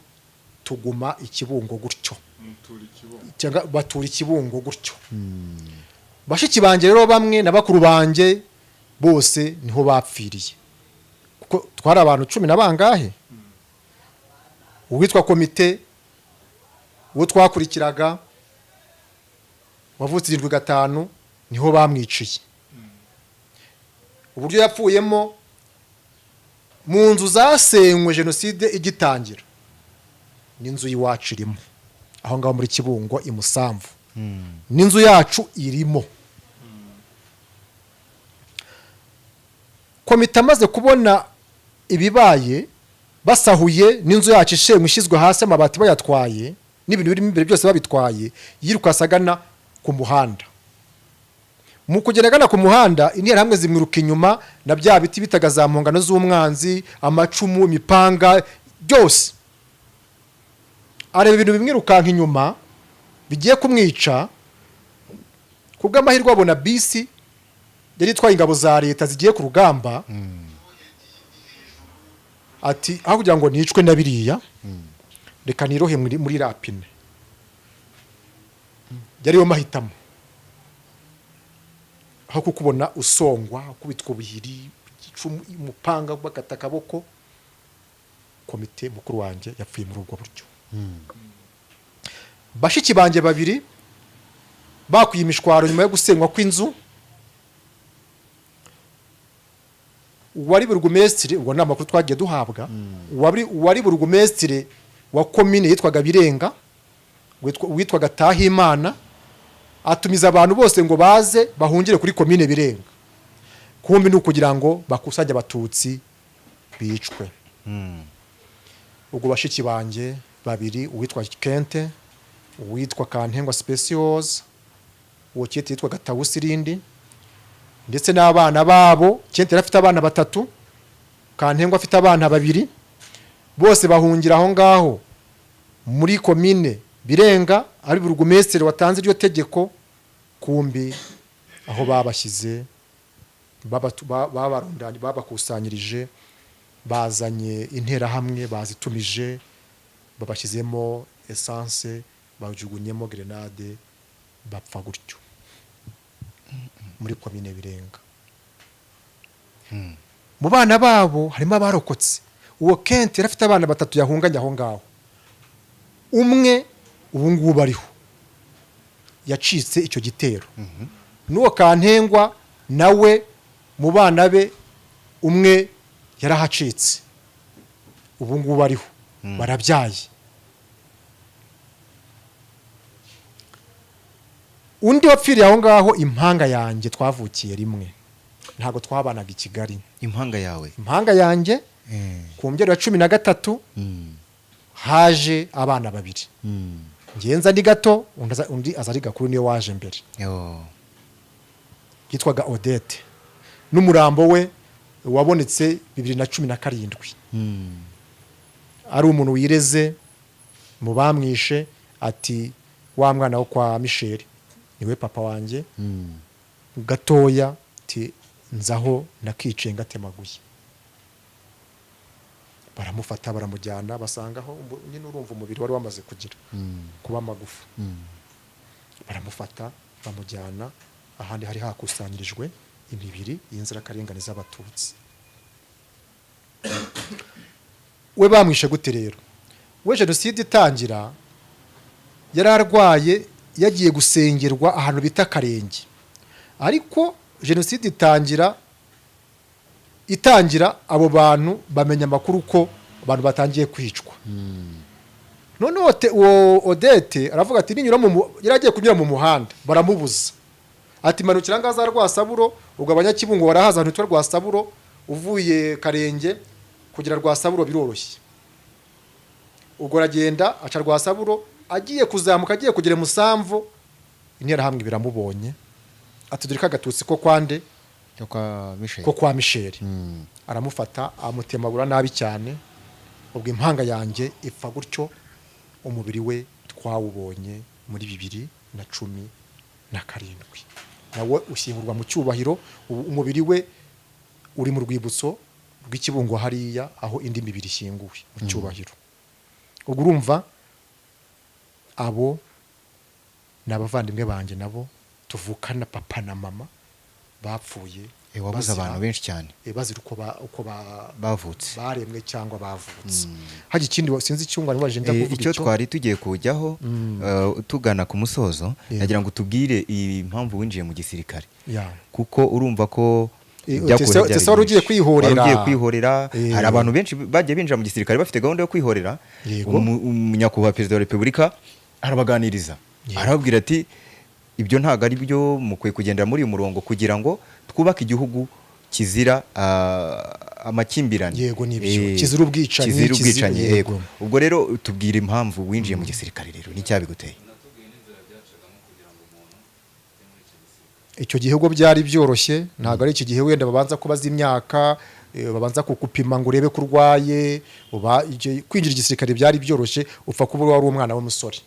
tuguma i Kibungo gutyo. Mutura Ikibungo. Cyangwa batura Ikibungo gutyo. Bashiki banjye rero bamwe na bakuru banjye bose niho bapfiriye, kuko twari abantu cumi na bangahe. Uwitwa Komite, uwo twakurikiraga, wavutse 75, niho bamwiciye. Uburyo yapfuyemo, mu nzu zasenywe jenoside igitangira, n'inzu y'iwacu irimo aho ngaho muri Kibungo i Musamvu, n'inzu yacu irimo. Komite amaze kubona ibibaye, basahuye n'inzu yacu ishenywe, ishyizwe hasi, amabati bayatwaye n'ibintu birimo imbere byose babitwaye, yirukanse agana ku muhanda. Mu kugenda agana ku muhanda, Interahamwe zimwiruka inyuma na bya biti bitaga za mpongano z'umwanzi, amacumu, imipanga, byose. Areba ibintu bimwirukanka inyuma bigiye kumwica. Ku bw'amahirwe abona bisi yari itwaye ingabo za leta zigiye ku rugamba. Ati: "Aho kugira ngo nicwe na biriya, reka nirohe muri rapine." Yariyo mahitamo, aho kukubona usongwa, ukubitwa ubuhiri, icumu, umupanga, bakata akaboko. Komite mukuru wanjye yapfuye muri ubwo buryo. Bashiki banjye babiri bakwiye imishwaro nyuma yo gusenywa kw'inzu. Uwari burugumesitiri, ubwo ni amakuru twagiye duhabwa, uwari burugumesitiri wa komine yitwaga Birenga, witwaga Tahimana, atumiza abantu bose ngo baze bahungire kuri komine Birenga. Kumbi ni ukugira ngo bakusanye Abatutsi bicwe. Ubwo bashiki banjye babiri, uwitwa Kente, uwitwa Kantengwa Speciose, uwo Kente yitwaga Tawusirindi, ndetse n'abana babo, Kente yari afite abana batatu, Kantengwa afite abana babiri, bose bahungira aho ngaho muri komine Birenga, ari burugumesitiri watanze iryo tegeko. Kumbi aho babashyize Babarundanye, babakusanyirije, bazanye interahamwe, bazitumije, babashyizemo essence, bajugunyemo grenade, bapfa gutyo muri komine Birenga. Mu bana babo harimo abarokotse. Uwo Kent yari afite abana batatu yahunganye aho ngaho. Umwe ubu ngubu ariho, yacitse icyo gitero. N'uwo Kantengwa nawe mu bana be umwe yarahacitse, ubu ngubu ariho, barabyaye. Undi wapfiriye aho ngaho, impanga yanjye twavukiye rimwe, ntabwo twabanaga i Kigali. Impanga yawe? Impanga yanjye. Ku mbyaro ya 13 haje abana babiri. Ngenza ndi gato, undi aza ari gakuru, niyo waje mbere. Yo. Yitwaga Odette, n'umurambo we wabonetse 2017. Ari umuntu wireze mu bamwishe, ati: "Wa mwana wo kwa Michel niwe papa wanjye." Gatoya ati: "Nzaho nakiciye ngatemaguye." Baramufata, baramujyana, basangaho nyine urumva umubiri wari wamaze kugira kuba amagufa. Baramufata, bamujyana ahandi hari hakusanyirijwe imibiri y'inzirakarengane z'Abatutsi. We bamwishe gute rero? We jenoside itangira yari arwaye, yagiye gusengerwa ahantu bita Karenge. Ariko jenoside itangira, abo bantu bamenya amakuru ko abantu batangiye kwicwa. Noneho uwo Odette aravuga ati ninyura mu yari agiye kunyura mu muhanda, baramubuza, ati: "Manukira ngaha za Rwasaburo." Ubwo Abanyakibungo barahaza ahantu hitwa Rwasaburo, uvuye Karenge kugera Rwasaburo biroroshye. Ubwo aragenda aca Rwasaburo, agiye kuzamuka, agiye kugera Musamvu, Interahamwe biramubonye, ati: "Dore agatutsi ko kwande?" Ko kwa Michel. Ko kwa Michel. Aramufata, amutemagura nabi cyane. Ubwo impanga yanjye ipfa gutyo. Umubiri we twawubonye muri 2017, nawe ushyingurwa mu cyubahiro. Ubu umubiri we uri mu rwibutso rw'Ikibungo hariya aho indi mibiri ishyinguwe mu cyubahiro. Ubwo urumva abo ni abavandimwe banjye nabo tuvukana papa na mama bapfuye. Wabuze abantu benshi cyane. Bazira uko bavutse. Baremwe cyangwa bavutse. Hajya ikindi sinzi icyo ngo waje ndakuvuga. Icyo twari tugiye kujyaho, tugana ku musozo, nagira ngo tubwire impamvu winjiye mu gisirikare, kuko urumva ko ibyakubayeho byari Tese wari ugiye byinshi. kwihorera. Wari ugiye kwihorera. Hari abantu benshi bagiye binjira mu gisirikare bafite gahunda yo kwihorera. Nyakubahwa Perezida wa Repubulika arabaganiriza, arababwira ati: "Ibyo ntabwo ari byo, mukwiye kugendera muri uyu murongo kugira ngo twubake igihugu kizira amakimbirane." Yego, nibyo. Kizira ubwicanyi, kizira ubwicanyi. Yego. Yego. Ubwo rero tubwira impamvu winjiye mu gisirikare rero n'icyabiguteye. Icyo gihe ubwo byari byoroshye, ntabwo ari iki gihe wenda babanza kubaza imyaka, babanza kukupima ngo urebe ko urwaye. Kwinjira igisirikare byari byoroshye, upfa kuba wari umwana w'umusore.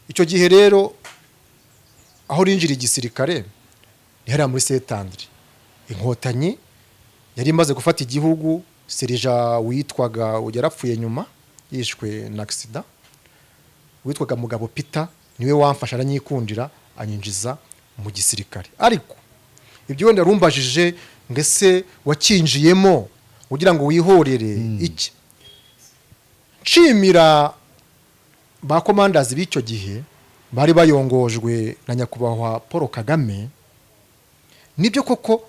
Icyo gihe rero aho rinjira igisirikare ni hariya muri Saint-André. Inkotanyi yari imaze gufata igihugu. Serija witwaga, yarapfuye nyuma yishwe na accident, witwaga Mugabo Peter, niwe wamfasha, aranyikundira, anyinjiza mu gisirikare. Ariko ibyo wenda rumbajije ngo ese wakinjiyemo kugira ngo wihorere iki, nshimira ba komandazi b'icyo gihe bari bayongojwe na Nyakubahwa Paul Kagame. Nibyo koko,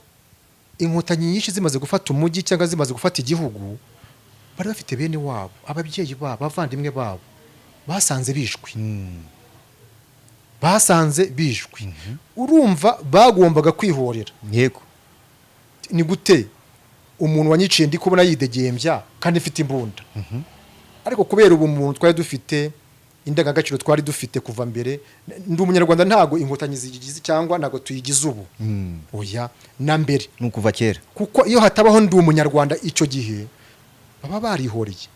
Inkotanyi nyinshi zimaze gufata umujyi cyangwa zimaze gufata igihugu, bari bafite bene wabo, ababyeyi babo, abavandimwe babo basanze bishwe, basanze bishwe. Urumva bagombaga kwihorera. Ni gute umuntu wanyiciye ndi kubona yidegembya kandi mfite imbunda? Ariko kubera ubu muntu twari dufite, indangagaciro twari dufite kuva mbere, ndi Umunyarwanda, ntago Inkotanyi zigize cyangwa ntago tuyigize ubu, oya, na mbere. Ni ukuva kera. Kuko iyo hatabaho ndi Umunyarwanda icyo gihe baba barihoreye.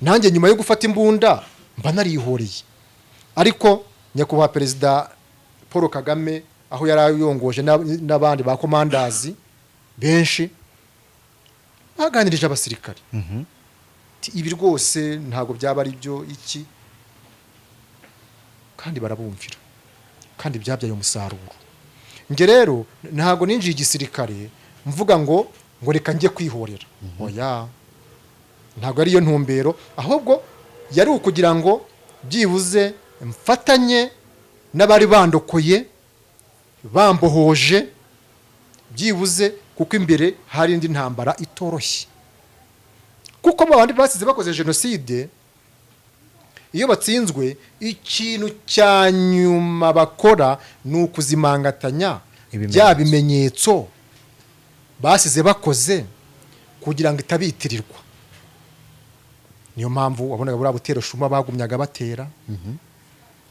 Nanjye nyuma yo gufata imbunda mba narihoreye. Ariko Nyakubahwa Perezida Paul Kagame aho yari ayongoje n'abandi ba komandazi. Benshi baganirije abasirikare. Ati, ibi rwose ntabwo byaba ari byo iki, kandi barabumvira, kandi byabyaye umusaruro. Njye rero ntabwo ninjiye igisirikare mvuga ngo reka njye kwihorera. Oya, ntabwo ariyo ntumbero, ahubwo yari ukugira ngo byibuze mfatanye n'abari bandokoye, bambohoje, byibuze kuko imbere hari indi ntambara itoroshye, kuko mu bandi basize bakoze jenoside, iyo batsinzwe, ikintu cya nyuma bakora ni ukuzimangatanya Ibimenyetso. bya bimenyetso basize bakoze kugira ngo itabitirirwa. Niyo mpamvu wabonaga buriya butero shuma bagumyaga batera,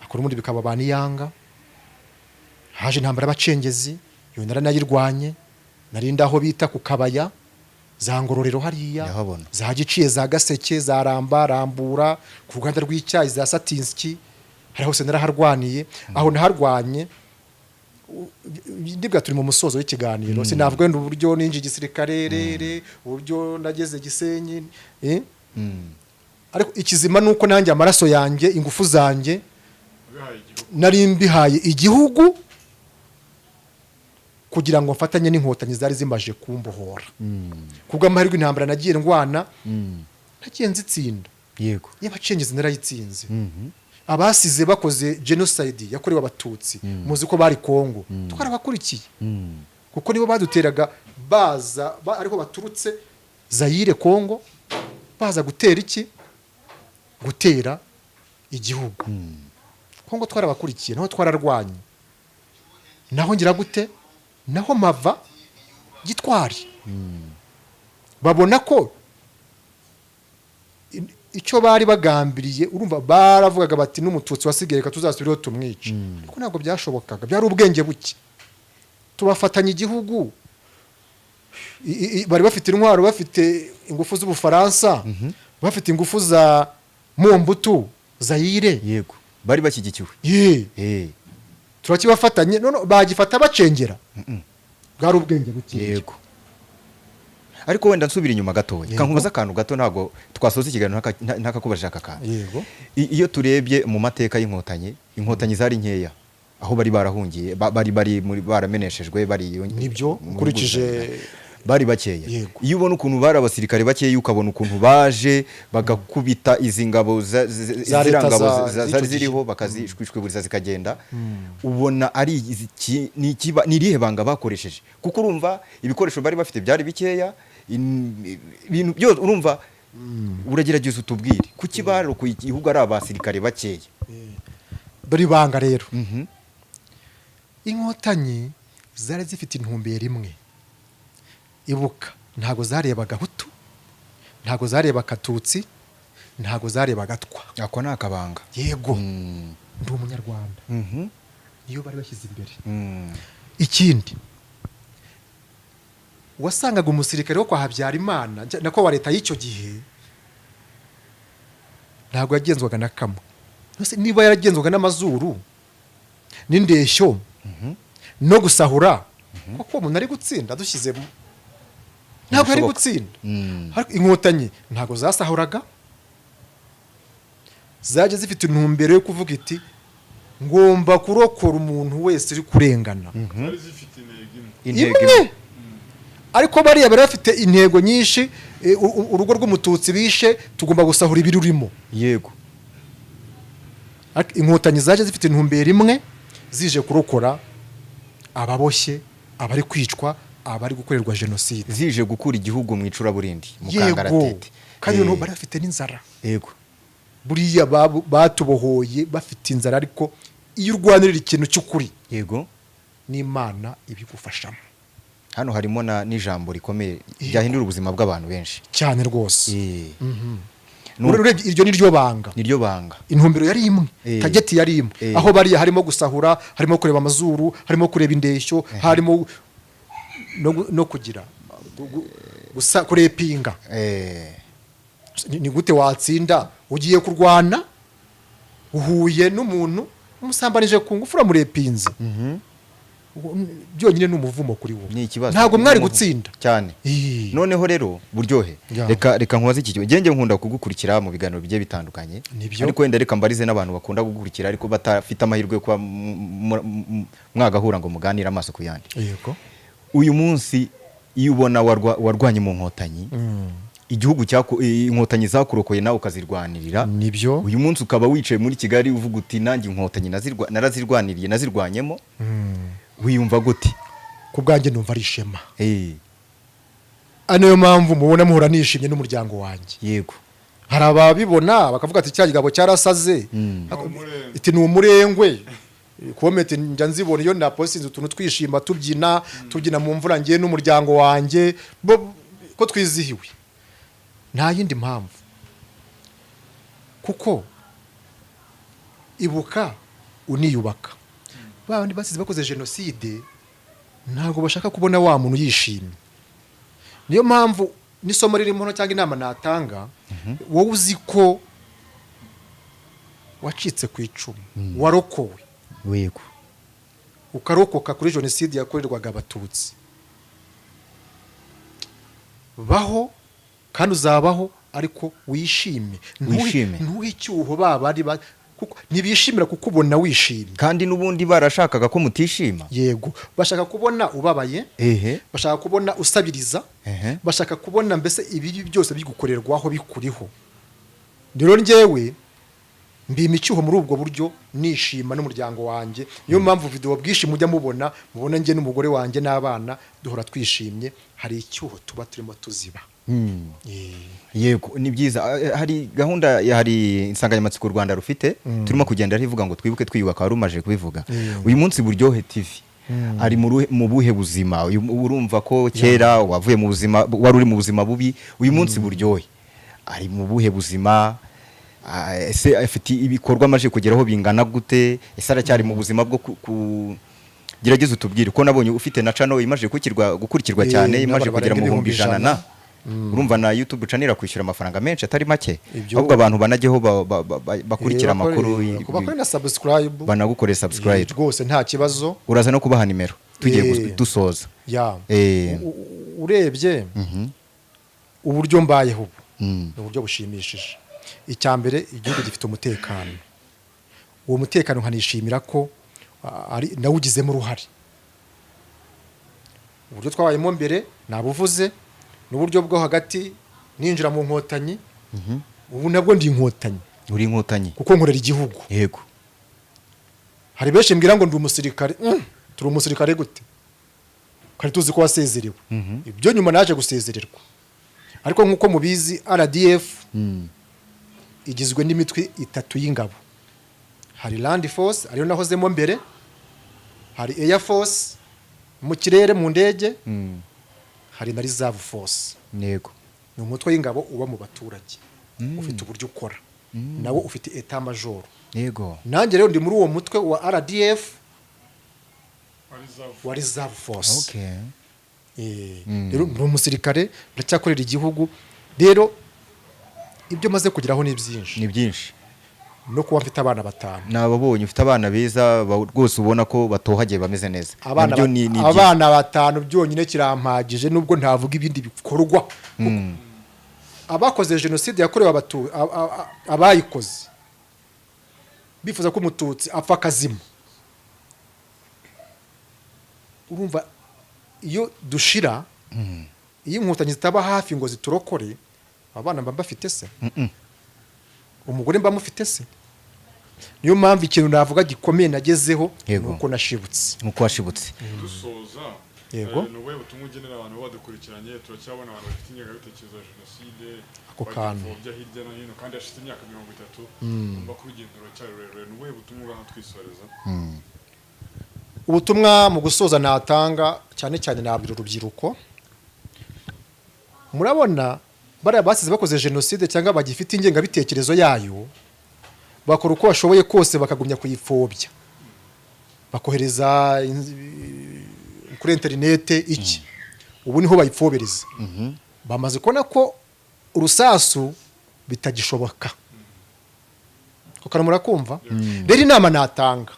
akora ubundi bikaba ba niyanga. Haje intambara y'abacengezi, iyo naranayirwanye, narinda aho bita ku Kabaya, za Ngororero hariya, Ndahabona. za Giciye, za Gaseke, za Ramba, Rambura, ku ruganda rw'icyayi, za Satinski, hari hose naraharwaniye. Aho naharwanye, ndibwa turi mu musozo w'ikiganiro, sinavuga wenda uburyo ninjiye igisirikare rere, uburyo nageze Gisenyi, ariko ikizima ni uko nanjye amaraso yanjye, ingufu zanjye Wabihaye igihugu. Nari mbihaye igihugu kugira ngo mfatanye n'Inkotanyi zari zimaje kumbohora. Kubw'amahirwe, intambara nagiye ndwana nagiye nzitsinda. Y'abacengezi narayitsinze. Abasize bakoze genocide yakorewe Abatutsi, muzi ko bari Kongo, twarabakurikiye, kuko nibo baduteraga baza ariho baturutse Zayire, Kongo, baza gutera iki? Gutera igihugu. Kongo twarabakurikiye, naho twararwanye, naho ngira gute, naho mava gitwari. Babona ko icyo bari bagambiriye, urumva baravugaga bati n'Umututsi wasigaye reka tuzasubireho tumwice, ariko ntabwo byashobokaga, byari ubwenge buke. Tubafatanya igihugu. Bari bafite intwaro, bafite ingufu z'Ubufaransa, bafite ingufu za Mobutu, Zayire. Yego, bari bashyigikiwe. Ye. Turakibafatanye none bagifata bacengera, bwari ubwenge buke. Yego, ariko wenda nsubira inyuma gatoya, kankubaza akantu gato. Ntabwo twasoza ikiganiro ntakakubajije aka kantu. Yego. Iyo turebye mu mateka y'Inkotanyi, Inkotanyi zari nkeya aho bari barahungiye, bari muri barameneshejwe, bari Nibyo, mu bihugu bari bakeya. Iyo ubona ukuntu bari abasirikare bakeya, ukabona ukuntu baje bagakubita izi ngabo Za ziriya leta ngabo zari z'icyo gihe. ziriho, bakazishwishwiburiza zikagenda, ubona ari ni irihe banga bakoresheje? Kuko urumva ibikoresho bari bafite byari bikeya, ibintu byose urumva. Uragerageza utubwire kuki barokoye igihugu ari abasirikare bakeya. Dore ibanga rero. Inkotanyi zari zifite intumbero imwe. Ibuka, ntabwo zarebaga Hutu, ntabwo zarebaga Tutsi, ntabwo zarebaga Twa. Ako ni akabanga. Yego, ndi Umunyarwanda, niyo bari bashyize imbere. Ikindi, wasangaga umusirikare wo kwa Habyarimana, nako wa leta y'icyo gihe, ntabwo yagenzwaga na kamwe. None niba yaragenzwaga n'amazuru n'indeshyo no gusahura, kuko uwo muntu ari gutsinda dushyizemo, ntabwo yari Ntibishoboka. gutsinda. Ariko Inkotanyi ntabwo zasahuraga, zajya zifite intumbero yo kuvuga iti ngomba kurokora umuntu wese uri kurengana. Zari zifite intego imwe. Intego Imwe. Ariko bariya bari bafite intego nyinshi. Urugo rw'Umututsi bishe, tugomba gusahura ibirurimo. Ariko Inkotanyi zaje zifite intumbero imwe, zije kurokora ababoshye, abari kwicwa, abari gukorerwa jenoside. Zije gukura igihugu mu icuraburindi, mu kangaratete. Kandi noneho bari bafite n'inzara. Buriya batubohoye bafite inzara, ariko iyo urwanirira ikintu cy'ukuri, n'Imana ibigufashamo. Hano harimo n'ijambo rikomeye ryahindura ubuzima bw'abantu benshi. Cyane rwose. Urebye iryo ni ryo banga. Niryo banga. Intumbero yari imwe, target yari imwe. Aho bariya harimo gusahura, harimo kureba amazuru, harimo kureba indeshyo, harimo no kugira kurepinga. Ni gute watsinda ugiye kurwana, uhuye n'umuntu umusambanije ku ngufu, uramurepinze? Byonyine ni umuvumo kuri wowe. Ni ikibazo. Ntabwo mwari Ni umuvumo. gutsinda. Cyane. Ii. Noneho rero, Buryohe, reka nkubaze iki kibazo. Njye nkunda kugukurikira mu biganiro bigiye bitandukanye. Nibyo. Ariko wenda reka mbarize n'abantu bakunda kugukurikira ariko batafite amahirwe yo kuba mwagahura ngo muganire amaso ku yandi. Uyu munsi iyo ubona warwanye mu Nkotanyi, igihugu Inkotanyi zakurokoye nawe ukazirwanirira, Nibyo. uyu munsi ukaba wicaye muri Kigali uvuga uti: "Nanjye Inkotanyi narazirwaniriye, nazirwanyemo," wiyumva gute? Ku bwanjye numva ari ishema. Ari nayo mpamvu mubona muhora nishimye n'umuryango wanjye. Hari ababibona bakavuga ati: "Cya kigabo cyarasaze." Umurengwe. Iti: "Ni umurengwe." Comment njya nzibona iyo napostinze utuntu twishima, tubyina, tubyina mu mvura, ngiye n'umuryango wanjye ko twizihiwe. Nta yindi mpamvu, kuko ibuka uniyubaka. Ba bandi basize bakoze jenoside ntabwo bashaka kubona wa muntu yishimye. Niyo mpamvu n'isomo ririmo hano cyangwa inama natanga: wowe uzi ko wacitse ku icumu, warokowe, ukarokoka kuri jenoside yakorerwaga Abatutsi, baho kandi uzabaho, ariko wishime. Wishime. Ntuhe icyuho ba bari kuko ntibishimira kukubona wishimye. Kandi n'ubundi barashakaga ko mutishima. Yego, bashaka kubona ubabaye, bashaka kubona usabiriza, bashaka kubona mbese ibibi byose bigukorerwaho bikuriho. Rero njyewe mbima icyuho muri ubwo buryo, nishima n'umuryango wanjye. Niyo mpamvu video bwinshi mujya mubona, mubona njye n'umugore wanjye n'abana duhora twishimye. Hari icyuho tuba turimo tuziba. Yego, ni byiza. Hari gahunda, hari insanganyamatsiko u Rwanda rufite turimo kugenda rivuga ngo "Twibuke twiyubaka", wari umaze kubivuga. Uyu munsi Buryohe TV ari mu buhe buzima? Urumva ko kera wavuye mu buzima, wari uri mu buzima bubi. Uyu munsi Buryohe ari mu buhe buzima? Ese afite ibikorwa amaze kugeraho bingana gute? Ese aracyari mu buzima bwo gerageza utubwire, ko nabonye ufite na channel imaze gukurikirwa cyane, imaze n'abantu kugera mu barenga bihumbi ibihumbi ijana ijana. na urumva na YouTube channel kwishyura amafaranga menshi atari make. Ahubwo abantu banajyeho bakurikira amakuru, bakore na subscribe. Banagukore subscribe. Rwose nta kibazo. Uraza no kubaha nimero tugiye dusoza. Ya. Urebye uburyo mbayeho ubu, ni uburyo bushimishije. Icya mbere, igihugu gifite umutekano. Uwo mutekano nkanishimira ko ari nawugizemo uruhare. Uburyo twabayemo mbere nabuvuze, n'uburyo bwo hagati ninjira mu Nkotanyi. Ubu nabwo ndi Inkotanyi. Uri Inkotanyi. Kuko nkorera igihugu. Hari benshi mbwira ngo ndi umusirikare. Turi umusirikare gute kari tuzi ko wasezerewe? Ibyo nyuma naje gusezererwa, ariko nk'uko mubizi, RDF igizwe n'imitwe itatu y'ingabo. Hari Land Force, ariyo nahozemo mbere, hari Air Force mu kirere, mu ndege, hari na Reserve Force. Ni umutwe w'ingabo uba mu baturage, ufite uburyo ukora, nawo ufite état major. Nanjye rero ndi muri uwo mutwe wa RDF wa Reserve Force. Rero ni umusirikare, ndacyakorera igihugu. Rero ibyo maze kugeraho ni byinshi. Ni byinshi. No kuba mfite abana batanu. Nababonye, ufite abana beza, rwose ubona ko batohagiye, bameze neza. Abana Nabyo ni byiza. Abana batanu byonyine kirampagije, nubwo ntavuga ibindi bikorwa. Abakoze jenoside yakorewe abayikoze bifuza ko Umututsi apfa akazima. Urumva iyo dushira, iyo Inkotanyi zitaba hafi ngo ziturokore, abana mba mbafite se? Umugore mba mufite se? Niyo mpamvu ikintu navuga gikomeye nagezeho ni uko nashibutse. Nuko washibutse. Dusoza, ni ubuhe butumwa ugenera abantu badukurikiranye? Turacyabona abantu bafite ingengabitekerezo ya jenoside, Ako kantu. bagipfobya hirya no hino, kandi hashize imyaka 30. Umva ko urugendo ruracyari rurerure. Ni ubuhe butumwa ubaha twisoreza? Ubutumwa mu gusoza natanga cyane cyane, nabwira urubyiruko. Murabona bariya basize bakoze jenoside cyangwa bagifite ingengabitekerezo yayo, bakora uko bashoboye kose bakagumya kuyipfobya, bakohereza kuri interinete iki. Ubu niho bayipfobereza. Bamaze kubona ko urusasu bitagishoboka. Kuko murakumva rero, inama natanga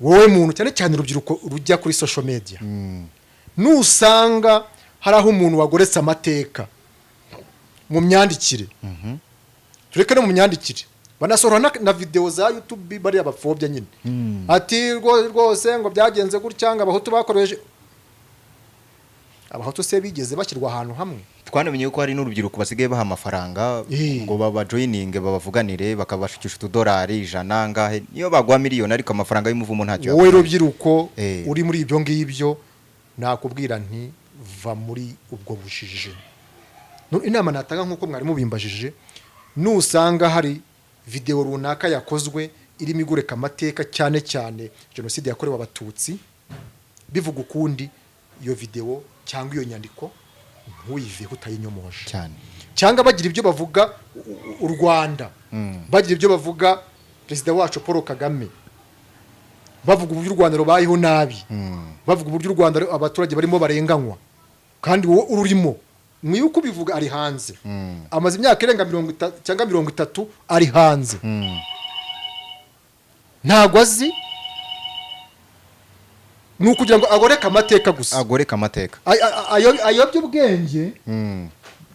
Wowe muntu, cyane cyane urubyiruko rujya kuri social media, nusanga hari aho umuntu wagoretse amateka mu myandikire, tureke no mu myandikire, banasohora na video za YouTube, bariya bapfobya nyine, ati rwose ngo byagenze gutya, ngo Abahutu bakoresheje. Abahutu se bigeze bashyirwa ahantu hamwe? Twanamenye ko hari n'urubyiruko basigaye baha amafaranga ngo babajoyininge, babavuganire, bakabashukisha utudolari 100 angahe, niyo baguha miliyoni, ariko amafaranga y'umuvumo ntacyo Wowe yakumara. rubyiruko uri muri ibyo ngibyo, nakubwira nti va muri ubwo bujiji. Inama natanga, nk'uko mwari mubimbajije, nusanga hari videwo runaka yakozwe irimo igoreka amateka, cyane cyane jenoside yakorewe Abatutsi, bivuga ukundi, iyo videwo cyangwa iyo nyandiko ntuyiveho utayinyomoje. Cyane. Cyangwa bagira ibyo bavuga u Rwanda, bagira ibyo bavuga perezida wacu Paul Kagame, bavuga uburyo u Rwanda rubayeho nabi, bavuga uburyo u Rwanda abaturage barimo barenganywa, kandi wowe ururimo, mwibuke ubivuga ari hanze, amaze imyaka irenga 50 cyangwa 30 ari hanze, ntabwo azi, ni ukugira ngo agoreke amateka gusa. Agoreka amateka. Ayobye ubwenge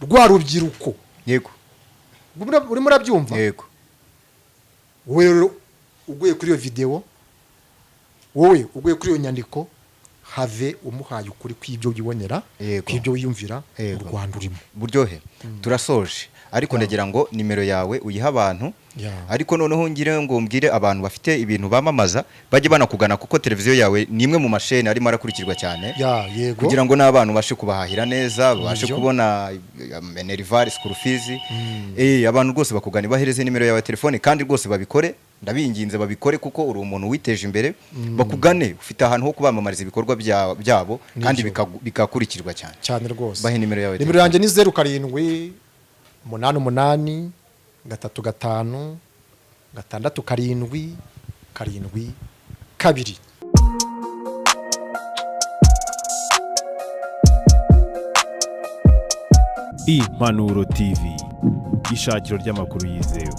rwa rubyiruko. Urimo urabyumva? Yego. Wowe rero uguye kuri iyo videwo, wowe uguye kuri iyo nyandiko, have umuhaye ukuri kw'ibyo wibonera, kw'ibyo wiyumvira mu Rwanda urimo. Buryohe, turasoje, ariko ndagira ngo nimero yawe uyihe abantu. Ariko noneho ngire ngo mbwire abantu bafite ibintu bamamaza bajye banakugana, kuko televiziyo yawe ni imwe mu masheni arimo arakurikirwa cyane, Ya, yego. kugira ngo n'abana ubashe kubahahira neza, babashe Nibyo. kubona minerval, school fees. Abantu rwose bakugana, bahereze nimero yawe ya telefone, kandi rwose babikore, ndabinginze babikore, kuko uri umuntu witeje imbere. Bakugane, ufite ahantu ho kubamamariza ibikorwa byabo kandi Nibyo. bikakurikirwa cyane. Cyane rwose. Bahe nimero yawe. Nimero yanjye ni 0788356772. Impanuro TV, ishakiro ry'amakuru yizewe.